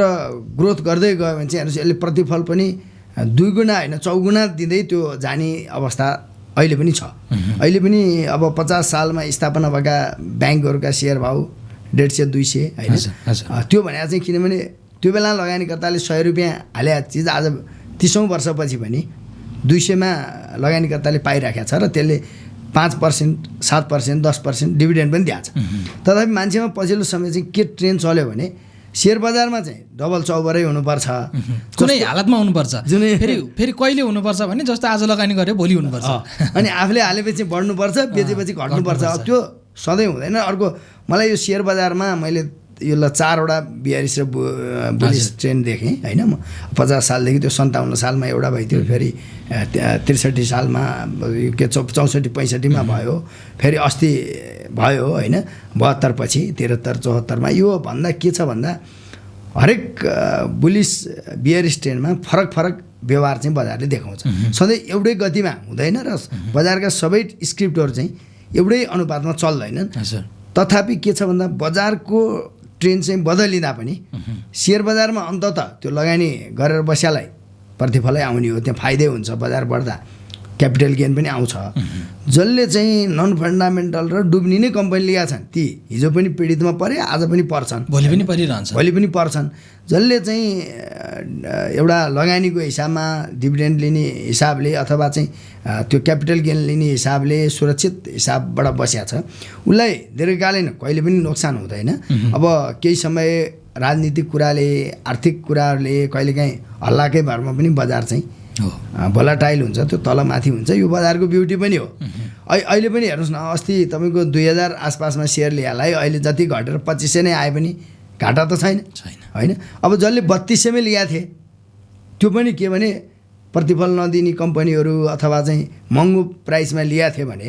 ग्रोथ गर्दै गयो भने चाहिँ हेर्नुहोस् यसले प्रतिफल पनि 2 गुणा होइन 4 गुणा दिँदै त्यो जाने अवस्था अहिले पनि छ। अहिले पनि अब 50 सालमा स्थापना भएका ब्याङ्कहरूका सेयर भाउ 150-200 होइन। त्यो भने चाहिँ किनभने त्यो बेला लगानीकर्ताले 100 रुपियाँ हाले चिज आज 30औं वर्षपछि पनि 200मा लगानीकर्ताले पाइराखेको छ र त्यसले 5%, 7%, 10% डिभिडेन्ड पनि दिएको छ। तथापि मान्छेमा पछिल्लो समय चाहिँ के ट्रेन्ड चल्यो भने सेयर बजारमा चाहिँ डबल चौबरै हुनुपर्छ, कुनै हालतमा हुनुपर्छ। फेरि कहिले हुनुपर्छ भने जस्तो आज लगानी गरे भोलि हुनुपर्छ। अनि आफूले हालेपछि बढ्नुपर्छ, बेचेपछि घट्नुपर्छ। त्यो सधैँ हुँदैन। अर्को मलाई यो सेयर बजारमा मैले यो 4वटा बियरिस र बुलिस ट्रेन्ड देखेँ होइन। म 50 सालदेखि त्यो 57 सालमा एउटा भइदियो, फेरि 63 सालमा के 64-65 भयो, फेरि अस्ति भयो होइन 72 पछि 73-74मा। यो भन्दा के छ भन्दा हरेक बुलिस बियरिस ट्रेन्डमा फरक व्यवहार चाहिँ बजारले देखाउँछ। सधैँ एउटै गतिमा हुँदैन र बजारका सबै स्क्रिप्टहरू चाहिँ एउटै अनुपातमा चल्दैनन्। तथापि के छ भन्दा बजारको ट्रेन्ड चाहिँ बदलिँदा पनि सेयर बजारमा अन्ततः त्यो लगानी गरेर बस्यालाई प्रतिफलै आउने हो, त्यहाँ फाइदै हुन्छ। बजार बढ्दा क्यापिटल गेन पनि आउँछ। जसले चाहिँ नन फन्डामेन्टल र डुब्ने नै कम्पनी लिएका छन् ती हिजो पनि पीडितमा परे, आज पनि पर्छन्, भोलि पनि पर्छन्। जसले चाहिँ एउटा लगानीको हिसाबमा डिभिडेन्ड लिने हिसाबले अथवा चाहिँ त्यो क्यापिटल गेन लिने हिसाबले सुरक्षित हिसाबबाट बस्या छ उसलाई दीर्घकालीन कहिले पनि नोक्सान हुँदैन। अब केही समय राजनीतिक कुराले, आर्थिक कुराहरूले कहिलेकाहीँ हल्लाकै भरमा पनि बजार चाहिँ भोलाटाइल हुन्छ, त्यो तलमाथि हुन्छ। यो बजारको ब्युटी पनि हो। अहिले पनि हेर्नुहोस् न, अस्ति तपाईँको 2000 आसपासमा सेयर लिएलाई अहिले जति घटेर 2500 नै आए पनि घाटा त छैन होइन। अब जसले 3200मै लिएका थिए त्यो पनि के भने प्रतिफल नदिने कम्पनीहरू अथवा चाहिँ महँगो प्राइसमा लिएका थिए भने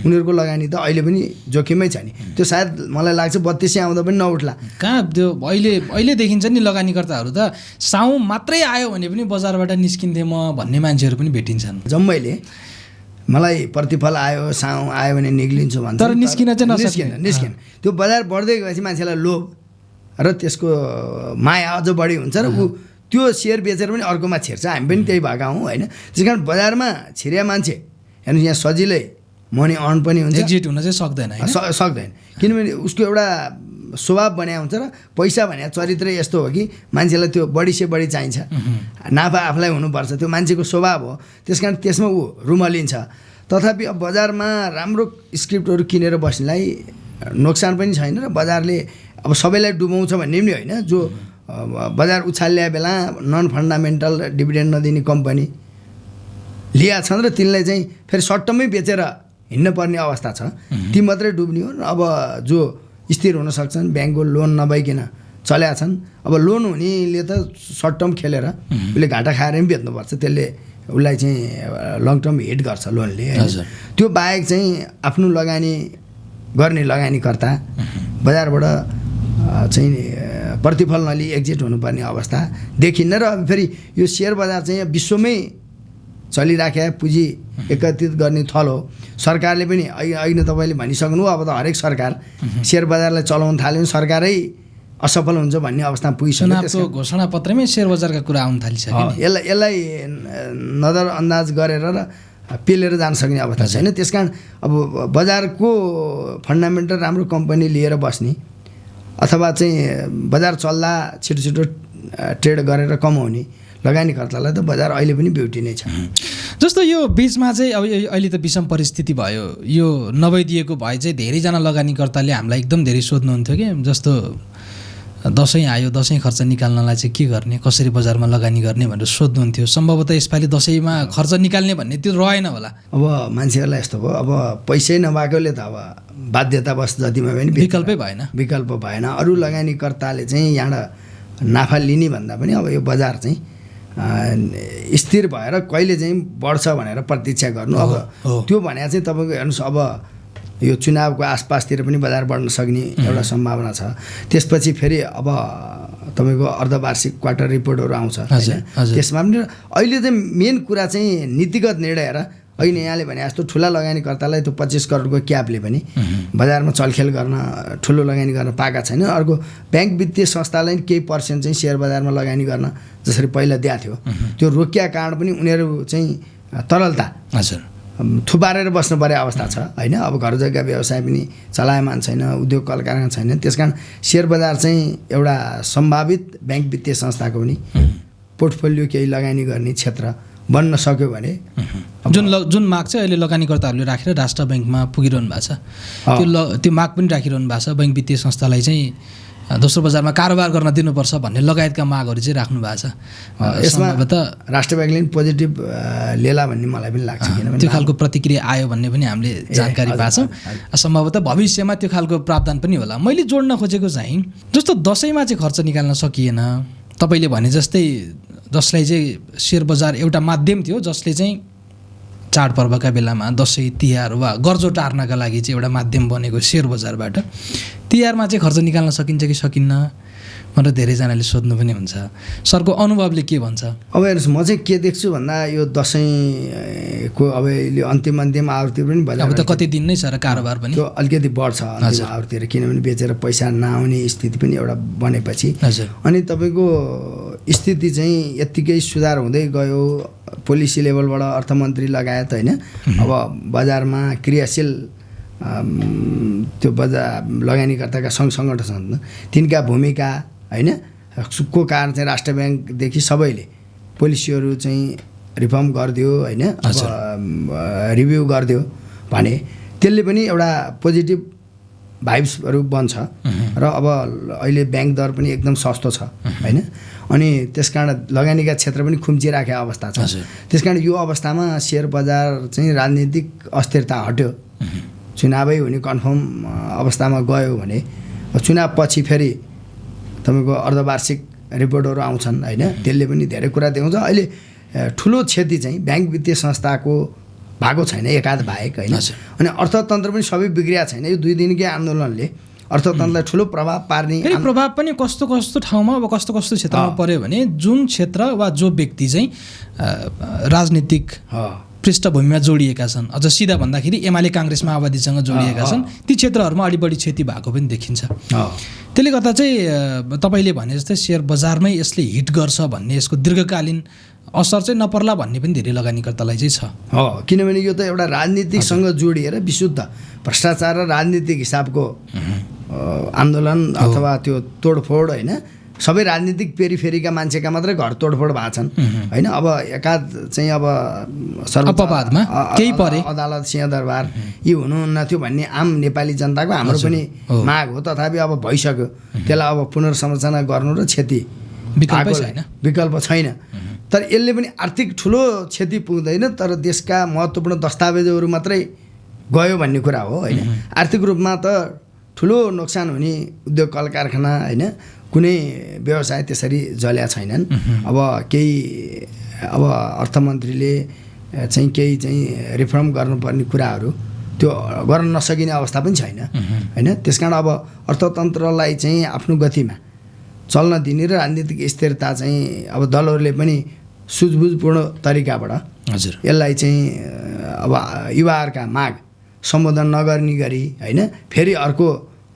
उनीहरूको लगानी त अहिले पनि जोखिमै छ नि। त्यो सायद मलाई लाग्छ 3200 आउँदा पनि नउठ्ला। कहाँ त्यो अहिले देखिन्छ नि लगानीकर्ताहरू त साउँ मात्रै आयो भने पनि बजारबाट निस्किन्थे म भन्ने मान्छेहरू पनि भेटिन्छन्। जम्मैले मलाई प्रतिफल आयो, साउँ आयो भने निक्लिन्छु भन्छ, तर निस्किन चाहिँ निस्किन। त्यो बजार बढ्दै गएपछि मान्छेलाई लोभ र त्यसको माया अझ बढी हुन्छ र ऊ त्यो सेयर बेचेर पनि अर्कोमा छिर्छ। हामी पनि त्यही भएका हौँ होइन। त्यस कारण बजारमा छिर्या मान्छे हेर्नु यहाँ सजिलै मनी अर्न पनि हुन्छ, एक्जिट हुन चाहिँ सक्दैन। किनभने उसको एउटा स्वभाव बनाएको हुन्छ र पैसा भने चरित्र यस्तो हो कि मान्छेलाई त्यो बढी से बढी चाहिन्छ, नाफा आफूलाई हुनुपर्छ, त्यो मान्छेको स्वभाव हो। त्यस कारण त्यसमा ऊ रुमलिन्छ। तथापि अब बजारमा राम्रो स्क्रिप्टहरू किनेर बस्नेलाई नोक्सान पनि छैन र बजारले अब सबैलाई डुबाउँछ भन्ने पनि होइन। जो बजार उछाल्ल्या बेला नन फन्डामेन्टल डिभिडेन्ड नदिने कम्पनी लिया छन् र तिनलाई चाहिँ फेरि सर्ट टर्ममै बेचेर हिँड्न पर्ने अवस्था छ, ती मात्रै डुब्ने हो। अब जो स्थिर हुन सक्छन्, ब्याङ्कको लोन नभइकन चल्या छन्, अब लोन हुनेले त सर्ट टर्म खेलेर उसले घाटा खाएर पनि बेच्नुपर्छ, त्यसले उसलाई चाहिँ लङ टर्म हिट गर्छ लोनले। त्यो बाहेक चाहिँ आफ्नो लगानी गर्ने लगानीकर्ता बजारबाट चाहिँ प्रतिफल नलिई एक्जिट हुनुपर्ने अवस्था देखिन्न। र फेरि यो सेयर बजार चाहिँ विश्वमै चलिराखेका पुँजी एकत्रित गर्ने थल हो। सरकारले पनि अहिले तपाईँले भनिसक्नु, अब त हरेक सरकार सेयर बजारलाई चलाउन थाल्यो भने सरकारै असफल हुन्छ भन्ने अवस्थामा पुगिसक्यो। चुनावको घोषणा पत्रमै सेयर बजारका कुरा आउन थालिसक्यो। यसलाई नजरअन्दाज गरेर र पेलेर जान सक्ने अवस्था छैन। त्यसकारण अब बजारको फन्डामेन्टल राम्रो कम्पनी लिएर बस्ने अथवा चाहिँ बजार चल्दा छिटो छिटो ट्रेड गरेर कमाउने लगानीकर्तालाई त बजार अहिले पनि ब्युटी नै छ। जस्तो यो बिचमा चाहिँ अब अहिले त विषम परिस्थिति भयो, यो नभइदिएको भए चाहिँ धेरैजना लगानीकर्ताले हामीलाई एकदम धेरै सोध्नुहुन्थ्यो कि जस्तो दसैँ आयो, दसैँ खर्च निकाल्नलाई चाहिँ के गर्ने, कसरी बजारमा लगानी गर्ने भनेर सोध्नुहुन्थ्यो। सम्भवतः यसपालि दसैँमा खर्च निकाल्ने भन्ने त्यो रहेन होला। अब मान्छेहरूलाई यस्तो भयो, अब पैसै नभएकोले त अब बाध्यतावश जतिमा पनि विकल्पै भएन। अरू लगानीकर्ताले चाहिँ यहाँबाट नाफा लिने भन्दा पनि अब यो बजार चाहिँ स्थिर भएर कहिले चाहिँ बढ्छ भनेर प्रतीक्षा गर्नु। अब त्यो भने चाहिँ तपाईँको हेर्नुहोस्, अब यो चुनावको आसपासतिर पनि बजार बढ्न सक्ने एउटा सम्भावना छ। त्यसपछि फेरि अब तपाईँको अर्धवार्षिक क्वार्टर रिपोर्टहरू आउँछ होइन, त्यसमा पनि अहिले चाहिँ मेन कुरा चाहिँ नीतिगत निर्णय हेर। अहिले यहाँले भने जस्तो ठुला लगानीकर्तालाई त्यो 25 करोडको क्यापले पनि बजारमा चलखेल गर्न, ठुलो लगानी गर्न पाएका छैन। अर्को ब्याङ्क वित्तीय संस्थालाई केही पर्सेन्ट चाहिँ सेयर बजारमा लगानी गर्न जसरी पहिला दिएको थियो, त्यो रोकिया कारण पनि उनीहरू चाहिँ तरलता थुपारेर बस्नु पर्ने अवस्था छ होइन। अब घर जग्गा व्यवसाय पनि चलायमान छैन, उद्योग कल कारखाना छैन। त्यसकारण सेयर बजार चाहिँ एउटा सम्भावित ब्याङ्क वित्तीय संस्थाको पनि पोर्टफोलियो केही लगानी गर्ने क्षेत्र बन्न सक्यो भने जुन माग चाहिँ अहिले लगानीकर्ताहरूले राखेर राष्ट्र ब्याङ्कमा पुगिरहनु भएको छ, त्यो माग पनि राखिरहनु भएको छ। ब्याङ्क वित्तीय संस्थालाई चाहिँ दोस्रो बजारमा कारोबार गर्न दिनुपर्छ भन्ने लगायतका मागहरू चाहिँ राख्नु भएको छ। यसमा त राष्ट्र ब्याङ्कले पनि पोजिटिभ लेला भन्ने मलाई पनि लाग्छ, किनभने त्यो खालको प्रतिक्रिया आयो भन्ने पनि हामीले जानकारी पाएको छौँ। सम्भवतः भविष्यमा त्यो खालको प्रावधान पनि होला। मैले जोड्न खोजेको चाहिँ जस्तो दसैँमा चाहिँ खर्च निकाल्न सकिएन, तपाईँले भने जस्तै, जसलाई चाहिँ सेयर बजार एउटा माध्यम थियो जसले चाहिँ चाडपर्वका बेलामा दसैँ तिहार वा गर्जो टार्नका लागि चाहिँ एउटा माध्यम बनेको सेयर बजारबाट तिहारमा चाहिँ खर्च निकाल्न सकिन्छ कि सकिन्न भनेर धेरैजनाले सोध्नु पनि हुन्छ। सरको अनुभवले के भन्छ? अब हेर्नुहोस्, म चाहिँ के देख्छु भन्दा यो दसैँको अब अन्तिम आवृत्ति पनि अब त कति दिन नै छ र कारोबार पनि त्यो अलिकति बढ्छ अन्तिम आवृत्तितिर, किनभने बेचेर पैसा नआउने स्थिति पनि एउटा बनेपछि अनि तपाईँको स्थिति चाहिँ यत्तिकै सुधार हुँदै गयो। पोलिसी लेभलबाट अर्थमन्त्री लगायत होइन, अब बजारमा क्रियाशील त्यो बजार लगानीकर्ताका सङ्घ सङ्गठन तिनका भूमिका होइन को कारण चाहिँ राष्ट्र ब्याङ्कदेखि सबैले पोलिसीहरू चाहिँ रिफर्म गरिदियो होइन, रिभ्यू गरिदियो भने त्यसले पनि एउटा पोजिटिभ भाइब्सहरू बन्छ। र अब अहिले ब्याङ्क दर पनि एकदम सस्तो छ होइन, अनि त्यसकारण लगानीका क्षेत्र पनि खुम्चिराखेको अवस्था छ। त्यसकारण यो अवस्थामा सेयर बजार चाहिँ राजनीतिक अस्थिरता हट्यो, चुनावै हुने कन्फर्म अवस्थामा गयो भने चुनाव पछि फेरि तपाईँको अर्धवार्षिक रिपोर्टहरू आउँछन् होइन, त्यसले पनि धेरै कुरा देखाउँछ। अहिले ठुलो क्षति चाहिँ ब्याङ्क वित्तीय संस्थाको भएको छैन एकाध बाहेक होइन, अनि अर्थतन्त्र पनि सबै बिग्रिया छैन। यो 2 दिनकै आन्दोलनले अर्थतन्त्रलाई ठुलो प्रभाव पार्ने, प्रभाव पनि कस्तो कस्तो ठाउँमा अब कस्तो कस्तो क्षेत्रमा पर्यो भने जुन क्षेत्र वा जो व्यक्ति चाहिँ राजनीतिक पृष्ठभूमिमा जोडिएका छन्, अझ सिधा भन्दाखेरि एमाले काङ्ग्रेस माओवादीसँग जोडिएका छन्, ती क्षेत्रहरूमा अलि बढी क्षति भएको पनि देखिन्छ। त्यसले गर्दा चाहिँ तपाईँले भने जस्तै सेयर बजारमै यसले हिट गर्छ भन्ने, यसको दीर्घकालीन असर चाहिँ नपर्ला भन्ने पनि धेरै लगानीकर्तालाई चाहिँ छ। किनभने यो त एउटा राजनीतिकसँग जोडिएर विशुद्ध भ्रष्टाचार र राजनीतिक हिसाबको आन्दोलन अथवा त्यो तोडफोड होइन, सबै राजनीतिक पेरिफेरीका मान्छेका मात्रै घर तोडफोड भएको छन् होइन। अब एकाध चाहिँ अब अपवादमा केही परे अदालत सिंहदरबार यी हुनुहुन्न थियो भन्ने आम नेपाली जनताको हाम्रो पनि माग हो, तथापि अब भइसक्यो। त्यसलाई अब पुनर्संरचना गर्नु र क्षति विकल्प छैन। तर यसले पनि आर्थिक ठुलो क्षति पुग्दैन, तर देशका महत्त्वपूर्ण दस्तावेजहरू मात्रै गयो भन्ने कुरा हो होइन। आर्थिक रूपमा त ठुलो नोक्सान हुने उद्योग कल कारखाना होइन, कुनै व्यवसाय त्यसरी जल्या छैनन्। अब केही अब अर्थमन्त्रीले चाहिँ केही चाहिँ रिफर्म गर्नुपर्ने कुराहरू त्यो गर्न नसकिने अवस्था पनि छैन होइन। त्यस कारण अब अर्थतन्त्रलाई चाहिँ आफ्नो गतिमा चल्न दिने र राजनीतिक स्थिरता चाहिँ अब दलहरूले पनि सुझबुझपूर्ण तरिकाबाट हजुर यसलाई चाहिँ अब युवाहरूका माग सम्बोधन नगर्ने गरी होइन, फेरि अर्को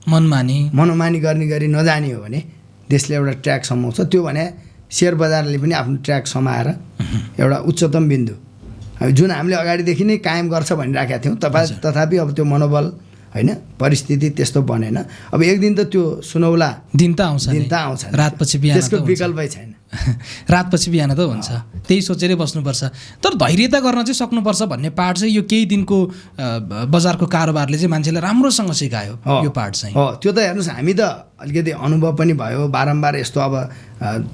मनमानी गर्ने गरी नजाने हो भने देशले एउटा ट्र्याक समाउँछ। त्यो भने सेयर बजारले पनि आफ्नो ट्र्याक समाएर एउटा उच्चतम बिन्दु जुन हामीले अगाडिदेखि नै कायम गर्छ भनिराखेका थियौँ, तथापि अब त्यो मनोबल होइन परिस्थिति त्यस्तो बनेन। अब एक दिन त त्यो सुनौला दिन त आउँछ रातपछि बिहान, त्यसको विकल्पै छैन। रातपछि बिहान त हुन्छ, त्यही सोचेरै बस्नुपर्छ। तर धैर्यता गर्न चाहिँ सक्नुपर्छ भन्ने पार्ट चाहिँ यो केही दिनको बजारको कारोबारले चाहिँ मान्छेलाई राम्रोसँग सिकायो यो पार्ट चाहिँ। हो त्यो त हेर्नुहोस्, हामी त अलिकति अनुभव पनि भयो बारम्बार यस्तो। अब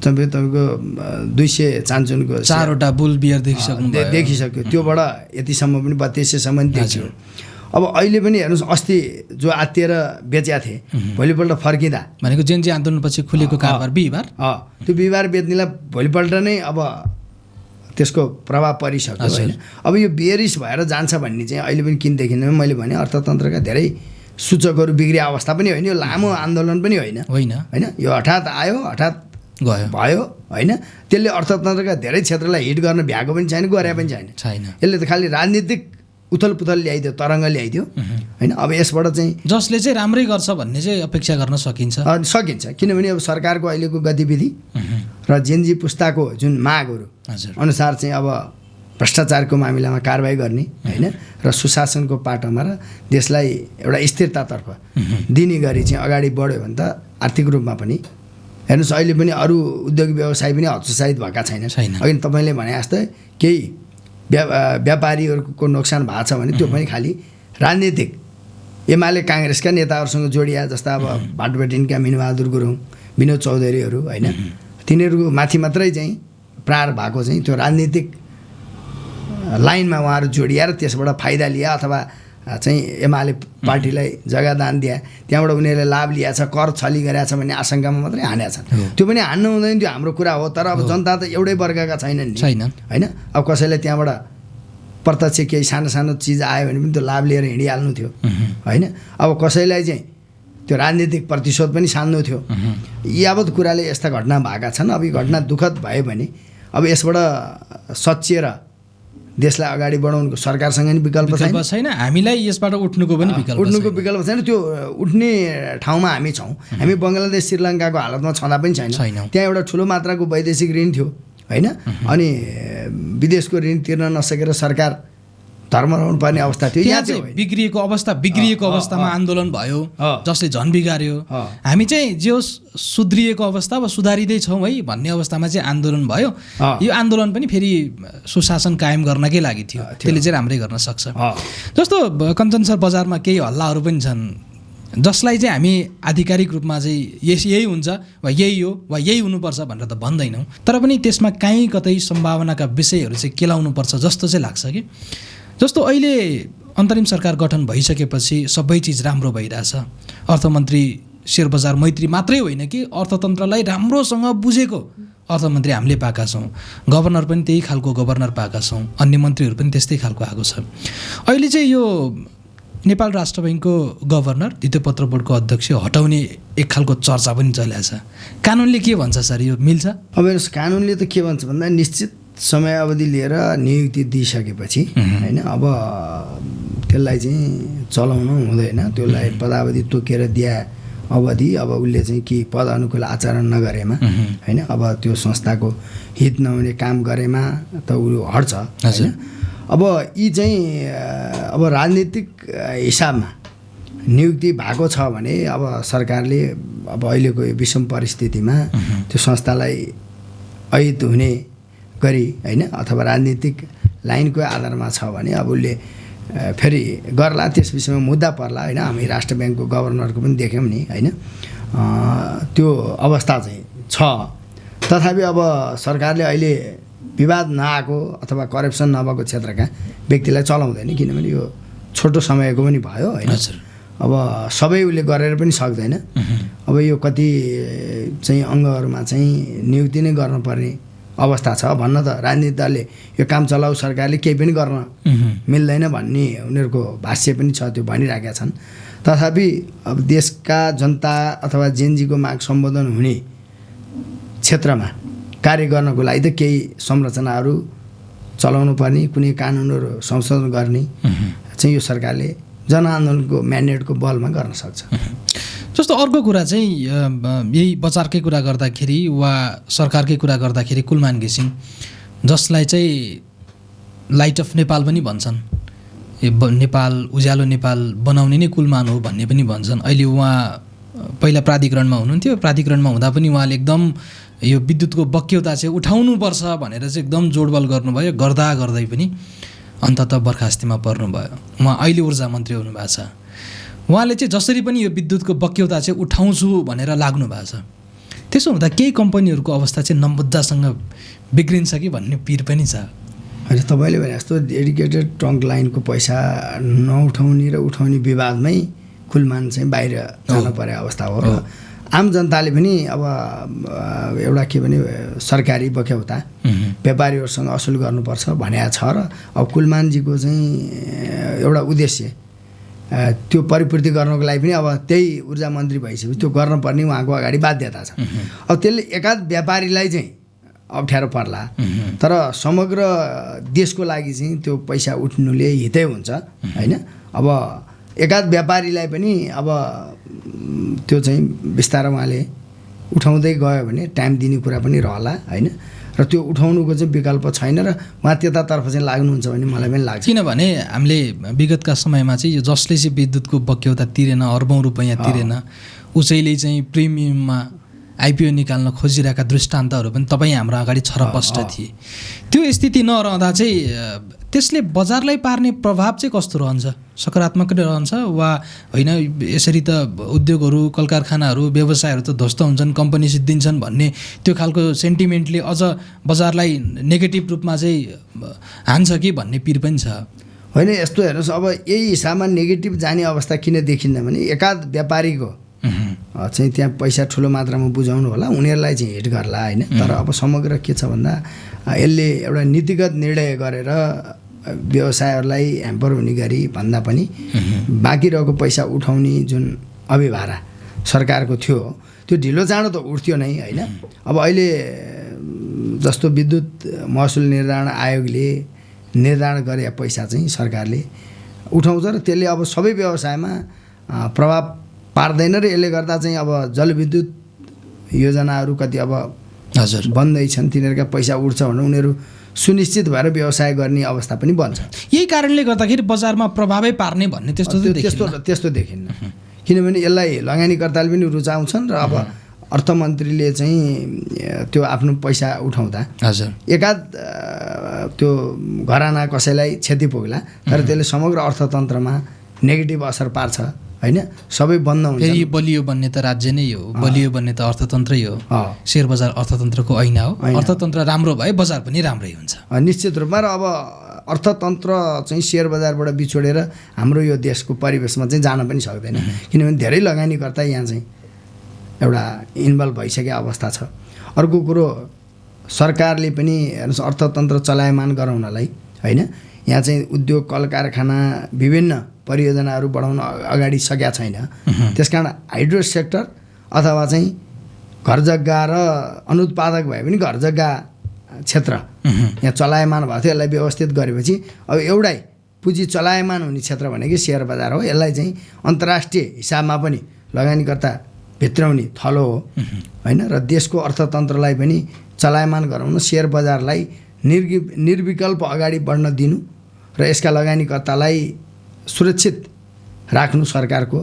तपाईँको 200 चान्चुनको 4वटा बुल बियर देखिसक्यो, त्योबाट यतिसम्म पनि 3200सम्म देखियो। अब अहिले पनि हेर्नुहोस्, अस्ति जो आत्तिएर बेच्या थिए भोलिपल्ट फर्किँदा भनेको जेनजी आन्दोलनपछि खुलेको कारोबार बिहिबार, त्यो बिहिबार बेच्नेलाई भोलिपल्ट नै अब त्यसको प्रभाव परिसक्यो होइन। अब यो बेरिस भएर जान्छ भन्ने चाहिँ अहिले पनि किन देखिँदैन। मैले भने अर्थतन्त्रका धेरै सूचकहरू बिग्रिया अवस्था पनि होइन, यो लामो आन्दोलन पनि होइन होइन, यो हठात आयो हठात भयो होइन। त्यसले अर्थतन्त्रका धेरै क्षेत्रलाई हिट गर्न भ्याएको पनि छैन, गरे पनि छैन। यसले त खालि राजनीतिक उथलपुथल ल्याइदियो, तरङ्ग ल्याइदियो होइन। अब यसबाट चाहिँ जसले चाहिँ राम्रै गर्छ भन्ने चाहिँ अपेक्षा गर्न सकिन्छ, किनभने अब सरकारको अहिलेको गतिविधि र जेनजी पुस्ताको जुन मागहरू अनुसार चाहिँ अब भ्रष्टाचारको मामिलामा कारबाही गर्ने होइन र सुशासनको पाटोमा र देशलाई एउटा स्थिरतातर्फ दिने गरी चाहिँ अगाडि बढ्यो भने त आर्थिक रूपमा पनि हेर्नुहोस्, अहिले पनि अरू उद्योग व्यवसाय पनि हतोत्साहित भएका छैनन्। अघि तपाईँले भने जस्तै केही व्यापारीहरूको नोक्सान भएको छ भने त्यो पनि खालि राजनीतिक एमाले काङ्ग्रेसका नेताहरूसँग जोडिया, जस्ता अब भाटबेटिनका मिनबहादुर गुरुङ, विनोद चौधरीहरू होइन, तिनीहरूको माथि मात्रै चाहिँ प्रहार भएको चाहिँ त्यो राजनीतिक लाइनमा उहाँहरू जोडिएर त्यसबाट फाइदा लिया अथवा चाहिँ एमाले पार्टीलाई जग्गा दान दिए, त्यहाँबाट उनीहरूले लाभ लिएछ, कर छली गरेछ भन्ने आशंकामा मात्रै हानेका छन्। त्यो पनि हान्नु हुँदैन, त्यो हाम्रो कुरा हो। तर अब जनता त एउटै वर्गका छैनन् नि होइन। अब कसैले त्यहाँबाट प्रत्यक्ष केही सानो सानो चिज आयो भने पनि त्यो लाभ लिएर हिँडिहाल्नु थियो होइन। अब कसैलाई चाहिँ त्यो राजनीतिक प्रतिशोध पनि सान्नु थियो। यावत कुराले यस्ता घटना भएका छन्। अब यो घटना दुःखद भयो भने अब यसबाट सच्चिएर देशलाई अगाडि बढाउनुको सरकारसँग नि विकल्प छैन, हामीलाई यसबाट उठ्नुको विकल्प छैन। त्यो उठ्ने ठाउँमा हामी छौँ। हामी बङ्गलादेश श्रीलङ्काको हालतमा छँदा पनि छैन। त्यहाँ एउटा ठुलो मात्राको वैदेशिक ऋण थियो होइन, अनि विदेशको ऋण तिर्न नसकेर सरकार धर्मराउनु पर्ने अवस्था थियो। यहाँ चाहिँ बिग्रिएको अवस्थामा आन्दोलन भयो, जसले झन् बिगार्यो। हामी चाहिँ जे सुध्रिएको अवस्था वा सुधारिँदैछौँ है भन्ने अवस्थामा चाहिँ आन्दोलन भयो। यो आन्दोलन पनि फेरि सुशासन कायम गर्नकै लागि थियो, त्यसले चाहिँ राम्रै गर्न सक्छ। जस्तो कञ्चन सर, बजारमा केही हल्लाहरू पनि छन् जसलाई चाहिँ हामी आधिकारिक रूपमा चाहिँ यही हुन्छ वा यही हो वा यही हुनुपर्छ भनेर त भन्दैनौँ, तर पनि त्यसमा काहीँ कतै सम्भावनाका विषयहरू चाहिँ केलाउनुपर्छ जस्तो चाहिँ लाग्छ कि। जस्तो अहिले अन्तरिम सरकार गठन भइसकेपछि सबै चिज राम्रो भइरहेछ। अर्थमन्त्री शेयर बजार मैत्री मात्रै होइन कि अर्थतन्त्रलाई राम्रोसँग बुझेको अर्थमन्त्री हामीले पाएका छौँ, गभर्नर पनि त्यही खालको गभर्नर पाएका छौँ, अन्य मन्त्रीहरू पनि त्यस्तै खालको आएको छ। अहिले चाहिँ यो नेपाल राष्ट्र बैङ्कको गभर्नर धितोपत्र बोर्डको अध्यक्ष हटाउने एक खालको चर्चा पनि चलिरहेको छ। कानुनले के भन्छ सर, यो मिल्छ? अब हेर्नुहोस्, कानुनले त के भन्छ भन्दा निश्चित समय अवधि लिएर नियुक्ति दिइसकेपछि होइन, अब त्यसलाई चाहिँ चलाउनु हुँदैन। त्यसलाई पदावधि तोकेर दिए अवधि अब उसले चाहिँ के पद अनुकूल आचरण नगरेमा होइन, अब त्यो संस्थाको हित नहुने काम गरेमा त ऊ हट्छ होइन। अब यी चाहिँ अब राजनीतिक हिसाबमा नियुक्ति भएको छ भने अब सरकारले अब अहिलेको यो विषम परिस्थितिमा त्यो संस्थालाई अहित हुने गरी होइन अथवा राजनीतिक लाइनको आधारमा छ भने अब उसले फेरि गर्ला, त्यस विषयमा मुद्दा पर्ला होइन। हामी राष्ट्र ब्याङ्कको गभर्नरको पनि देख्यौँ नि होइन, त्यो अवस्था चाहिँ छ। तथापि अब सरकारले अहिले विवाद नआएको अथवा करप्सन नभएको क्षेत्रका व्यक्तिलाई चलाउँदैन, किनभने यो छोटो समयको पनि भयो होइन। अब सबै उसले गरेर पनि सक्दैन। अब यो कति चाहिँ अङ्गहरूमा चाहिँ नियुक्ति नै गर्नुपर्ने अवस्था छ भन्न त राजनीतिक दलले यो काम चलाउ सरकारले केही पनि गर्न मिल्दैन भन्ने उनीहरूको भाष्य पनि छ, त्यो भनिराखेका छन्। तथापि अब देशका जनता अथवा जेनजीको माग सम्बोधन हुने क्षेत्रमा कार्य गर्नको लागि त केही संरचनाहरू चलाउनु पर्ने, कुनै कानुनहरू संशोधन गर्ने चाहिँ यो सरकारले जनआन्दोलनको म्यान्डेटको बलमा गर्न सक्छ। जस्तो अर्को कुरा चाहिँ यही बजारकै कुरा गर्दाखेरि वा सरकारकै कुरा गर्दाखेरि कुलमान घिसिङ, जसलाई चाहिँ लाइट अफ नेपाल पनि भन्छन्, नेपाल उज्यालो नेपाल बनाउने नै कुलमान हो भन्ने पनि भन्छन्। अहिले उहाँ पहिला प्राधिकरणमा हुनुहुन्थ्यो, प्राधिकरणमा हुँदा पनि उहाँले एकदम यो विद्युतको बक्यौता चाहिँ उठाउनुपर्छ भनेर चाहिँ एकदम जोडबल गर्नुभयो, गर्दा गर्दै पनि अन्ततः बर्खास्तीमा पर्नुभयो। उहाँ अहिले ऊर्जा मन्त्री हुनुभएको छ। उहाँले चाहिँ जसरी पनि यो विद्युतको बक्यौता चाहिँ उठाउँछु भनेर लाग्नु भएको छ। त्यसो हुँदा केही कम्पनीहरूको अवस्था चाहिँ नम्बुद्धासँग बिग्रिन्छ कि भन्ने पिर पनि छ। अहिले तपाईँले भने जस्तो डेडिकेटेड ट्रङ्क लाइनको पैसा नउठाउने र उठाउने विवादमै कुलमान चाहिँ बाहिर जानु पर्ने अवस्था हो र आम जनताले पनि अब एउटा के भने सरकारी बक्यौता व्यापारीहरूसँग असुल गर्नुपर्छ भनेको छ र अब कुलमानजीको चाहिँ एउटा उद्देश्य त्यो परिपूर्ति गर्नको लागि पनि अब त्यही ऊर्जा मन्त्री भइसकेपछि त्यो गर्नुपर्ने उहाँको अगाडि बाध्यता छ। अब त्यसले एकाध व्यापारीलाई चाहिँ अप्ठ्यारो पर्ला, तर समग्र देशको लागि चाहिँ त्यो पैसा उठ्नुले हितै हुन्छ होइन। अब एकाध व्यापारीलाई पनि अब त्यो चाहिँ बिस्तारै उहाँले उठाउँदै गयो भने टाइम दिने कुरा पनि रहला होइन, र त्यो उठाउनुको चाहिँ विकल्प छैन र उहाँ त्यतातर्फ चाहिँ लाग्नुहुन्छ भन्ने मलाई पनि लाग्छ। किनभने हामीले विगतका समयमा चाहिँ यो जसले चाहिँ विद्युतको बक्यौता तिरेन, अर्बौँ रुपैयाँ तिरेन, उसैले चाहिँ प्रिमियममा आइपिओ निकाल्न खोजिरहेका दृष्टान्तहरू पनि तपाईँ हाम्रो अगाडि छरपष्ट थिए। त्यो स्थिति नरहँदा चाहिँ त्यसले बजारलाई पार्ने प्रभाव चाहिँ कस्तो रहन्छ? सकारात्मक रहन्छ वा होइन? यसरी त उद्योगहरू, कल कारखानाहरू, व्यवसायहरू त ध्वस्त हुन्छन्, कम्पनी सिद्धिन्छन् भन्ने त्यो खालको सेन्टिमेन्टले अझ बजारलाई नेगेटिभ रूपमा चाहिँ हान्छ कि भन्ने पिर पनि छ। होइन, यस्तो हेर्नुहोस्, अब यही हिसाबमा नेगेटिभ जाने अवस्था किन देखिन्न भने एकाध व्यापारीको चाहिँ त्यहाँ पैसा ठुलो मात्रामा बुझाउनु होला, उनीहरूलाई चाहिँ हिट गर्ला होइन। तर अब समग्र के छ भन्दा यसले एउटा नीतिगत निर्णय गरेर व्यवसायहरूलाई ह्याम्पर हुने गरी भन्दा पनि बाँकी रहेको पैसा उठाउने जुन अभिभारा सरकारको थियो त्यो ढिलो चाँडो त उठ्थ्यो नै होइन। अब अहिले जस्तो विद्युत महसुल निर्धारण आयोगले निर्धारण गरे पैसा चाहिँ सरकारले उठाउँछ र त्यसले अब सबै व्यवसायमा प्रभाव पार्दैन र यसले गर्दा चाहिँ अब जलविद्युत योजनाहरू कति अब हजुर बन्दैछन्, तिनीहरूका पैसा उठ्छ भनेर उनीहरू सुनिश्चित भएर व्यवसाय गर्ने अवस्था पनि बन्छ। यही कारणले गर्दाखेरि बजारमा प्रभावै पार्ने भन्ने त्यस्तो देखिन्न, किनभने यसलाई लगानीकर्ताले पनि रुचाउँछन् र अब अर्थमन्त्रीले चाहिँ त्यो आफ्नो पैसा उठाउँदा हजुर एकाध त्यो घराना कसैलाई क्षति पुग्ला, तर त्यसले समग्र अर्थतन्त्रमा नेगेटिभ असर पार्छ होइन। सबै बन्द हुन्छ। फेरि बलियो बन्ने त राज्य नै हो, बलियो बन्ने त अर्थतन्त्रै हो। शेयर बजार अर्थतन्त्रको ऐना हो, अर्थतन्त्र राम्रो भए बजार पनि राम्रै हुन्छ निश्चित रूपमा। र अब अर्थतन्त्र चाहिँ शेयर बजारबाट बिछोडेर हाम्रो यो देशको परिवेशमा चाहिँ जान पनि सक्दैन, किनभने धेरै लगानीकर्ता यहाँ चाहिँ एउटा इन्भल्भ भइसकेको अवस्था छ। अर्को कुरो, सरकारले पनि हेर्नुहोस् अर्थतन्त्र चलायमान गराउनलाई होइन, यहाँ चाहिँ उद्योग कल कारखाना विभिन्न परियोजनाहरू बढाउन अगाडि सकेका छैन। त्यसकारण हाइड्रो सेक्टर अथवा चाहिँ घर जग्गा र अनुत्पादक भए पनि घर जग्गा क्षेत्र यहाँ चलायमान भएको थियो, यसलाई व्यवस्थित गरेपछि अब एउटै पुँजी चलायमान हुने क्षेत्र भनेको सेयर बजार हो। यसलाई चाहिँ अन्तर्राष्ट्रिय हिसाबमा पनि लगानीकर्ता भित्राउने थलो हो होइन, र देशको अर्थतन्त्रलाई पनि चलायमान गराउन सेयर बजारलाई निर्विकल्प अगाडि बढ्न दिनु र यसका लगानीकर्तालाई सुरक्षित राख्नु सरकारको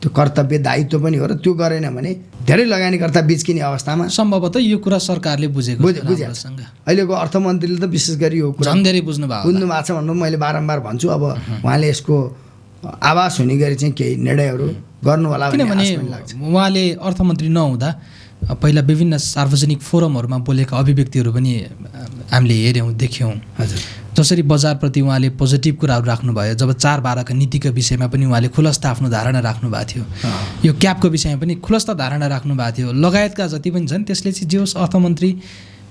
त्यो कर्तव्य दायित्व पनि हो। र त्यो गरेन भने धेरै लगानीकर्ता बिच्किने अवस्थामा सम्भवतः यो कुरा सरकारले बुझेको अहिलेको अर्थमन्त्रीले त विशेष गरी यो कुरा धेरै बुझ्नु भएको छ भन्नु मैले बारम्बार भन्छु। अब उहाँले यसको आवाज हुने गरी चाहिँ केही निर्णयहरू गर्नु होला, किनभने उहाँले अर्थमन्त्री नहुँदा पहिला विभिन्न सार्वजनिक फोरमहरूमा बोलेका अभिव्यक्तिहरू पनि हामीले हेऱ्यौँ, देख्यौँ। हजुर, जसरी बजारप्रति उहाँले पोजिटिभ कुराहरू राख्नुभयो, जब 4/12 नीतिको विषयमा पनि उहाँले खुलस्त आफ्नो धारणा राख्नुभएको थियो, यो क्यापको विषयमा पनि खुलस्त धारणा राख्नुभएको थियो, लगायतका जति पनि छन्। त्यसले चाहिँ जे होस् अर्थमन्त्री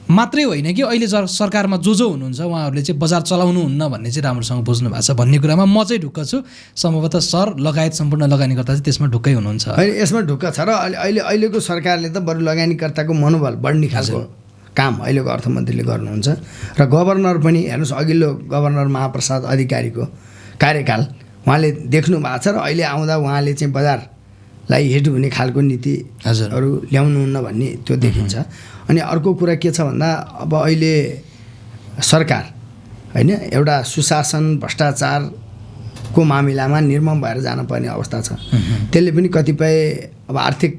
मात्रै होइन कि अहिले सरकारमा जो हुनुहुन्छ उहाँहरूले चाहिँ बजार चलाउनुहुन्न भन्ने चाहिँ राम्रोसँग बुझ्नु भएको छ भन्ने कुरामा म चाहिँ ढुक्क छु। सम्भवतः सर लगायत सम्पूर्ण लगानीकर्ता चाहिँ त्यसमा ढुक्कै हुनुहुन्छ। होइन, यसमा ढुक्क छ र अहिलेको सरकारले त बरु लगानीकर्ताको मनोबल बढ्ने खालको काम अहिलेको अर्थमन्त्रीले गर्नुहुन्छ। र गभर्नर पनि हेर्नुहोस्, अघिल्लो गभर्नर महाप्रसाद अधिकारीको कार्यकाल उहाँले देख्नु भएको छ र अहिले आउँदा उहाँले चाहिँ बजारलाई हिट हुने खालको नीतिहरू ल्याउनुहुन्न भन्ने त्यो देखिन्छ। अनि अर्को कुरा के छ भन्दा अब अहिले सरकार होइन एउटा सुशासन भ्रष्टाचारको मामिलामा निर्मम भएर जानुपर्ने अवस्था छ। त्यसले पनि कतिपय अब आर्थिक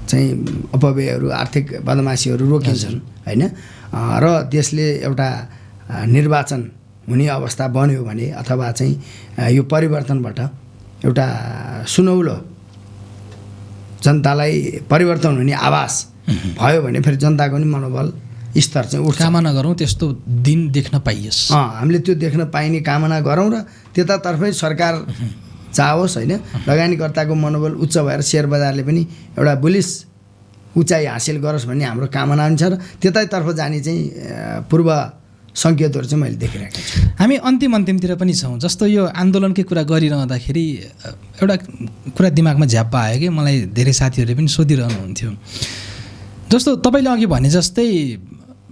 चाहिँ अपव्ययहरू, आर्थिक बदमासीहरू रोकिन्छन् होइन। र देशले एउटा निर्वाचन हुने अवस्था बन्यो भने अथवा चाहिँ यो परिवर्तनबाट एउटा सुनौलो जनतालाई परिवर्तन हुने आभास भयो भने फेरि जनताको नि मनोबल स्तर चाहिँ उठ्छ। कामना गरौँ त्यस्तो दिन देख्न पाइयोस्। हामीले त्यो देख्न पाइने कामना गरौँ र त्यतातर्फै सरकार चाहोस् होइन। लगानीकर्ताको मनोबल उच्च भएर सेयर बजारले पनि एउटा बुलिस उचाइ हासिल गरोस् भन्ने हाम्रो कामना हुन्छ र त्यतैतर्फ जाने चाहिँ पूर्व सङ्केतहरू चाहिँ मैले देखिरहेको छु। हामी अन्तिमतिर पनि छौँ। जस्तो यो आन्दोलनकै कुरा गरिरहँदाखेरि एउटा कुरा दिमागमा झ्याप्प आयो कि मलाई धेरै साथीहरूले पनि सोधिरहनुहुन्थ्यो। जस्तो तपाईँले अघि भने जस्तै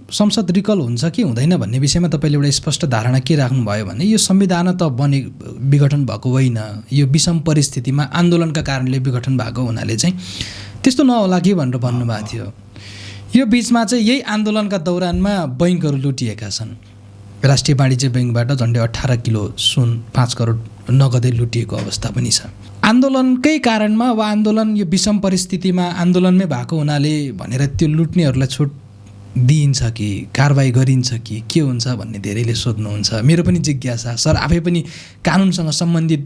संसद रिकल हुन्छ कि हुँदैन भन्ने विषयमा तपाईँले एउटा स्पष्ट धारणा के राख्नुभयो भने यो संविधान त विघटन भएको होइन, यो विषम परिस्थितिमा आन्दोलनका कारणले विघटन भएको हुनाले चाहिँ त्यस्तो नहोला कि भनेर भन्नुभएको थियो। यो बिचमा चाहिँ यही आन्दोलनका दौरानमा बैङ्कहरू लुटिएका छन्। राष्ट्रिय वाणिज्य बैङ्कबाट झन्डै 18 किलो सुन 5 करोड नगदै लुटिएको अवस्था पनि छ। आन्दोलनकै कारणमा वा आन्दोलन यो विषम परिस्थितिमा आन्दोलनमै भएको हुनाले भनेर त्यो लुट्नेहरूलाई छुट दिइन्छ कि कारबाही गरिन्छ कि के हुन्छ भन्ने धेरैले सोध्नुहुन्छ। मेरो पनि जिज्ञासा, सर आफै पनि कानुनसँग सम्बन्धित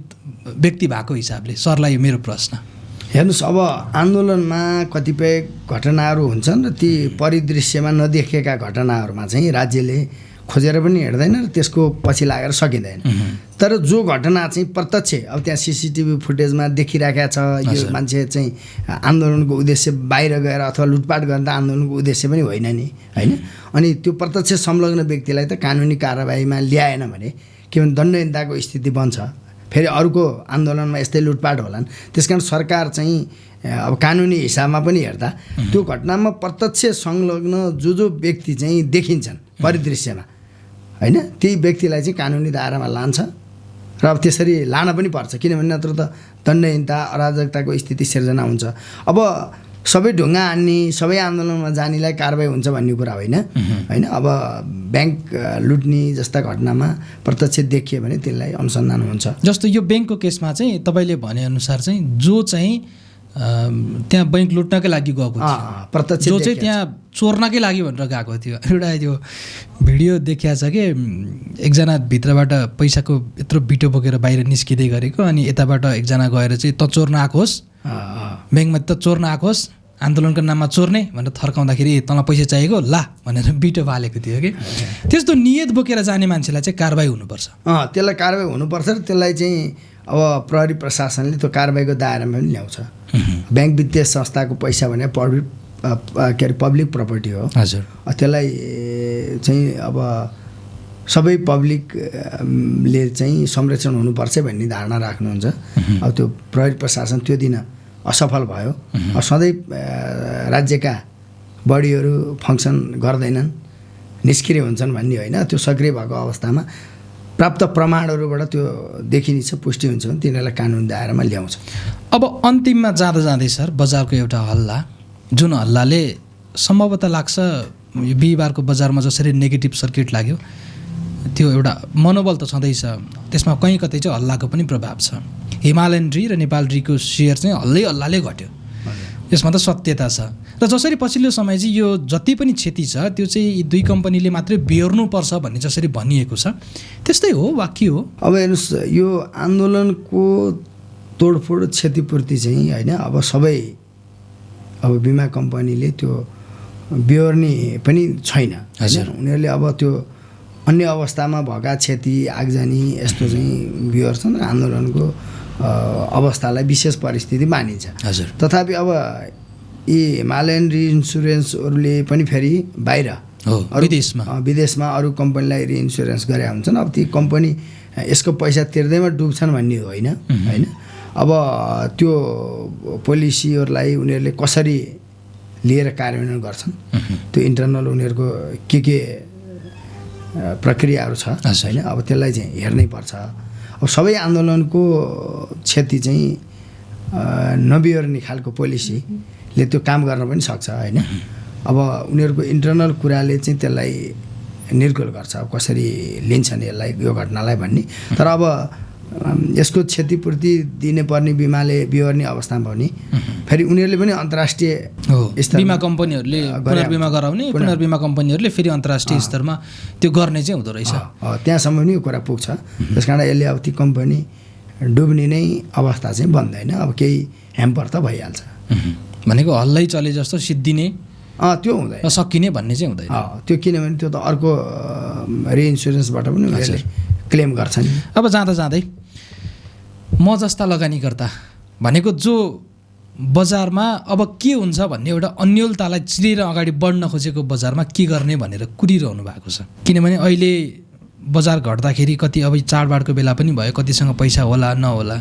व्यक्ति भएको हिसाबले सरलाई मेरो प्रश्न। हेर्नुहोस्, अब आन्दोलनमा कतिपय घटनाहरू हुन्छन् र ती परिदृश्यमा नदेखेका घटनाहरूमा चाहिँ राज्यले खोजेर पनि हिँड्दैन र त्यसको पछि लागेर सकिँदैन। तर जो घटना चाहिँ प्रत्यक्ष अब त्यहाँ सिसिटिभी फुटेजमा देखिरहेका छ, यो मान्छे चाहिँ आन्दोलनको उद्देश्य बाहिर गएर अथवा लुटपाट गर्न त आन्दोलनको उद्देश्य पनि होइन नि होइन। अनि त्यो प्रत्यक्ष संलग्न व्यक्तिलाई त कानुनी कारबाहीमा ल्याएन भने के भने दण्डहीनताको स्थिति बन्छ। फेरि अरूको आन्दोलनमा यस्तै लुटपाट होलान्। त्यस कारण सरकार चाहिँ अब कानुनी हिसाबमा पनि हेर्दा त्यो घटनामा प्रत्यक्ष संलग्न जो व्यक्ति चाहिँ देखिन्छन् परिदृश्यमा होइन, ती व्यक्तिलाई चाहिँ कानुनी दायरामा लान्छ र अब त्यसरी लान पनि पर्छ, किनभने नत्र त दण्डहीनता अराजकताको स्थिति सिर्जना हुन्छ। अब सबै ढुङ्गा हान्ने, सबै आन्दोलनमा जानेलाई कारबाही हुन्छ भन्ने कुरा होइन होइन। अब ब्याङ्क लुट्ने जस्ता घटनामा प्रत्यक्ष देखियो भने त्यसलाई अनुसन्धान हुन्छ। जस्तो यो ब्याङ्कको केसमा चाहिँ तपाईँले भनेअनुसार चाहिँ जो चाहिँ त्यहाँ बैङ्क लुट्नकै लागि गएको थियो, प्रत्यक्ष जो चाहिँ त्यहाँ चोर्नकै लागि भनेर गएको थियो, एउटा त्यो भिडियो देखिया छ कि एकजना भित्रबाट पैसाको यत्रो बिटो बोकेर बाहिर निस्किँदै गरेको, अनि यताबाट एकजना गएर चाहिँ त चोर्न आएको होस्, ब्याङ्कमा त चोर्न आएको होस्, आन्दोलनको नाममा चोर्ने भनेर थर्काउँदाखेरि तँलाई पैसा चाहिएको ला भनेर बिटो फालेको थियो कि। त्यस्तो नियत बोकेर जाने मान्छेलाई चाहिँ कारबाही हुनुपर्छ। त्यसलाई कारबाही हुनुपर्छ र त्यसलाई चाहिँ अब प्रहरी प्रशासनले त्यो कारबाहीको दायरामा पनि ल्याउँछ। ब्याङ्क वित्तीय संस्थाको पैसा भने पब्लिक प्रपर्टी हो। हजुर, त्यसलाई चाहिँ अब सबै पब्लिकले चाहिँ संरक्षण हुनुपर्छ भन्ने धारणा राख्नुहुन्छ। अब त्यो प्रहरी प्रशासन त्यो दिन असफल भयो। सधैँ राज्यका बडीहरू फङ्सन गर्दैनन्, निष्क्रिय हुन्छन् भन्ने होइन। त्यो सक्रिय भएको अवस्थामा प्राप्त प्रमाणहरूबाट त्यो देखिने छ, पुष्टि हुन्छ भने तिनीहरूलाई कानुन दायरामा ल्याउँछ। अब अन्तिममा जाँदै सर बजारको एउटा हल्ला, जुन हल्लाले सम्भवतः लाग्छ यो बिहिबारको बजारमा जसरी नेगेटिभ सर्किट लाग्यो त्यो एउटा मनोबल त छँदैछ, त्यसमा कहीँ कतै चाहिँ हल्लाको पनि प्रभाव छ। हिमालयन टी र नेपाल टीको सेयर चाहिँ हल्लाले घट्यो, यसमा त सत्यता छ। र जसरी पछिल्लो समय चाहिँ यो जति पनि क्षति छ त्यो चाहिँ यी दुई कम्पनीले मात्रै बेहोर्नुपर्छ भन्ने जसरी भनिएको छ त्यस्तै हो वा के हो? अब हेर्नुहोस्, यो आन्दोलनको तोडफोड क्षतिपूर्ति चाहिँ होइन, अब सबै अब बिमा कम्पनीले त्यो बेहोर्ने पनि छैन होइन। उनीहरूले अब त्यो अन्य अवस्थामा भएका क्षति, आगजनी यस्तो चाहिँ बेहोर्छन् र आन्दोलनको अवस्थालाई विशेष परिस्थिति मानिन्छ। हजुर, तथापि अब यी हिमालयन रिइन्सुरेन्सहरूले पनि फेरि बाहिर हो विदेशमा अरू कम्पनीलाई रिइन्सुरेन्स गरे हुन्छन्। अब ती कम्पनी यसको पैसा तिर्दैमा डुब्छन् भन्ने होइन होइन। अब त्यो पोलिसीहरूलाई उनीहरूले कसरी लिएर कार्यान्वयन गर्छन् त्यो इन्टरनल उनीहरूको के प्रक्रियाहरू छ होइन। अब त्यसलाई चाहिँ हेर्नै पर्छ। अब सबै आन्दोलनको क्षति चाहिँ नबिहोर्ने खालको पोलिसीले त्यो काम गर्न पनि सक्छ होइन। अब उनीहरूको इन्टरनल कुराले चाहिँ त्यसलाई निर्कुल गर्छ अब कसरी लिन्छन् यसलाई यो घटनालाई भन्ने। तर अब यसको क्षतिपूर्ति दिने पर्ने बिमाले बिहोर्ने अवस्थामा पनि फेरि उनीहरूले पनि अन्तर्राष्ट्रिय बिमा कम्पनीहरूले पुनर्बिमा गराउने पुनर्बिमा कम्पनीहरूले फेरि अन्तर्राष्ट्रिय स्तरमा त्यो गर्ने चाहिँ हुँदो रहेछ। त्यहाँसम्म पनि यो कुरा पुग्छ। त्यस कारण यसले अब ती कम्पनी डुब्ने नै अवस्था चाहिँ बन्दैन। अब केही ह्याम्पर त भइहाल्छ भनेको हल्लै चले जस्तो सिद्धिने त्यो हुँदैन सकिने भन्ने चाहिँ हुँदैन त्यो। किनभने त्यो त अर्को रिइन्सुरेन्सबाट पनि उनीहरूले क्लेम गर्छन्। अब जाँदै म जस्ता लगानीकर्ता भनेको जो बजारमा अब के हुन्छ भन्ने एउटा अन्योलतालाई चिरेर अगाडि बढ्न खोजेको बजारमा के गर्ने भनेर कुरिरहनु भएको छ। किनभने अहिले बजार घट्दाखेरि कति अब चाडबाडको बेला पनि भयो, कतिसँग पैसा होला नहोला,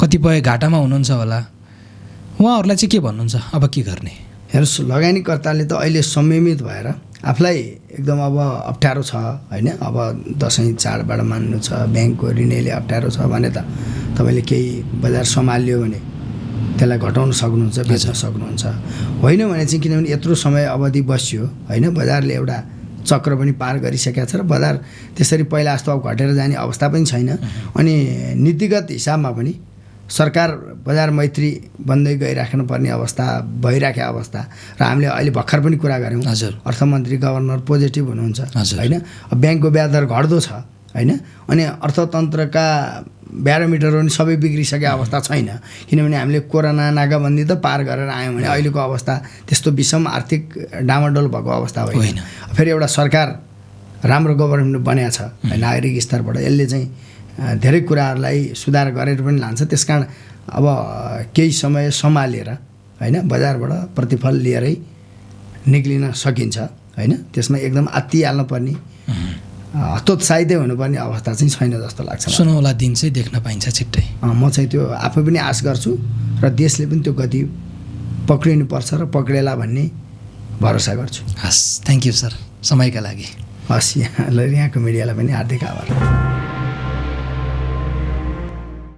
कतिपय घाटामा हुनुहुन्छ होला, उहाँहरूलाई चाहिँ के भन्नुहुन्छ अब के गर्ने? हेर्नुहोस्, लगानीकर्ताले त अहिले संयमित भएर आफूलाई एकदम अब अप्ठ्यारो छ होइन। अब दसैँ चाडबाड मान्नु छ, ब्याङ्कको ऋणले अप्ठ्यारो छ भने त तपाईँले केही बजार सम्हालियो भने त्यसलाई घटाउन सक्नुहुन्छ, बेच्न सक्नुहुन्छ। होइन भने चाहिँ किनभने यत्रो समय अवधि बस्यो होइन, बजारले एउटा चक्र पनि पार गरिसकेको छ र बजार त्यसरी पहिला जस्तो अब घटेर जाने अवस्था पनि छैन। अनि नीतिगत हिसाबमा पनि सरकार बजार मैत्री बन्दै गइराख्नु पर्ने अवस्था भइराखेको अवस्था र हामीले अहिले भर्खर पनि कुरा गऱ्यौँ। अर्थमन्त्री गभर्नर पोजिटिभ हुनुहुन्छ होइन। ब्याङ्कको ब्याज दर घट्दो छ होइन। अनि अर्थतन्त्रका ब्यारोमिटरहरू पनि सबै बिग्रिसकेको अवस्था छैन। किनभने हामीले कोरोना नाकाबन्दी त पार गरेर आयौँ भने अहिलेको अवस्था त्यस्तो विषम आर्थिक डामाडोल भएको अवस्था होइन। फेरि एउटा सरकार राम्रो गभर्मेन्ट बनेको छ नागरिक स्तरबाट, यसले चाहिँ धेरै कुराहरूलाई सुधार गरेर पनि लान्छ। त्यसकारण अब केही समय सम्हालेर होइन बजारबाट प्रतिफल लिएरै निक्लिन सकिन्छ होइन। त्यसमा एकदम आत्तिहाल्नु पर्ने हतोत्साहितै हुनुपर्ने अवस्था चाहिँ छैन जस्तो लाग्छ। सुनौला दिन चाहिँ देख्न पाइन्छ छिट्टै। म चाहिँ त्यो आफै पनि आश गर्छु र देशले पनि त्यो गति पक्रिनुपर्छ र पक्रेला भन्ने भरोसा गर्छु। हस्, थ्याङ्क यू सर समयका लागि। हस्, यहाँको मिडियालाई पनि हार्दिक आभार।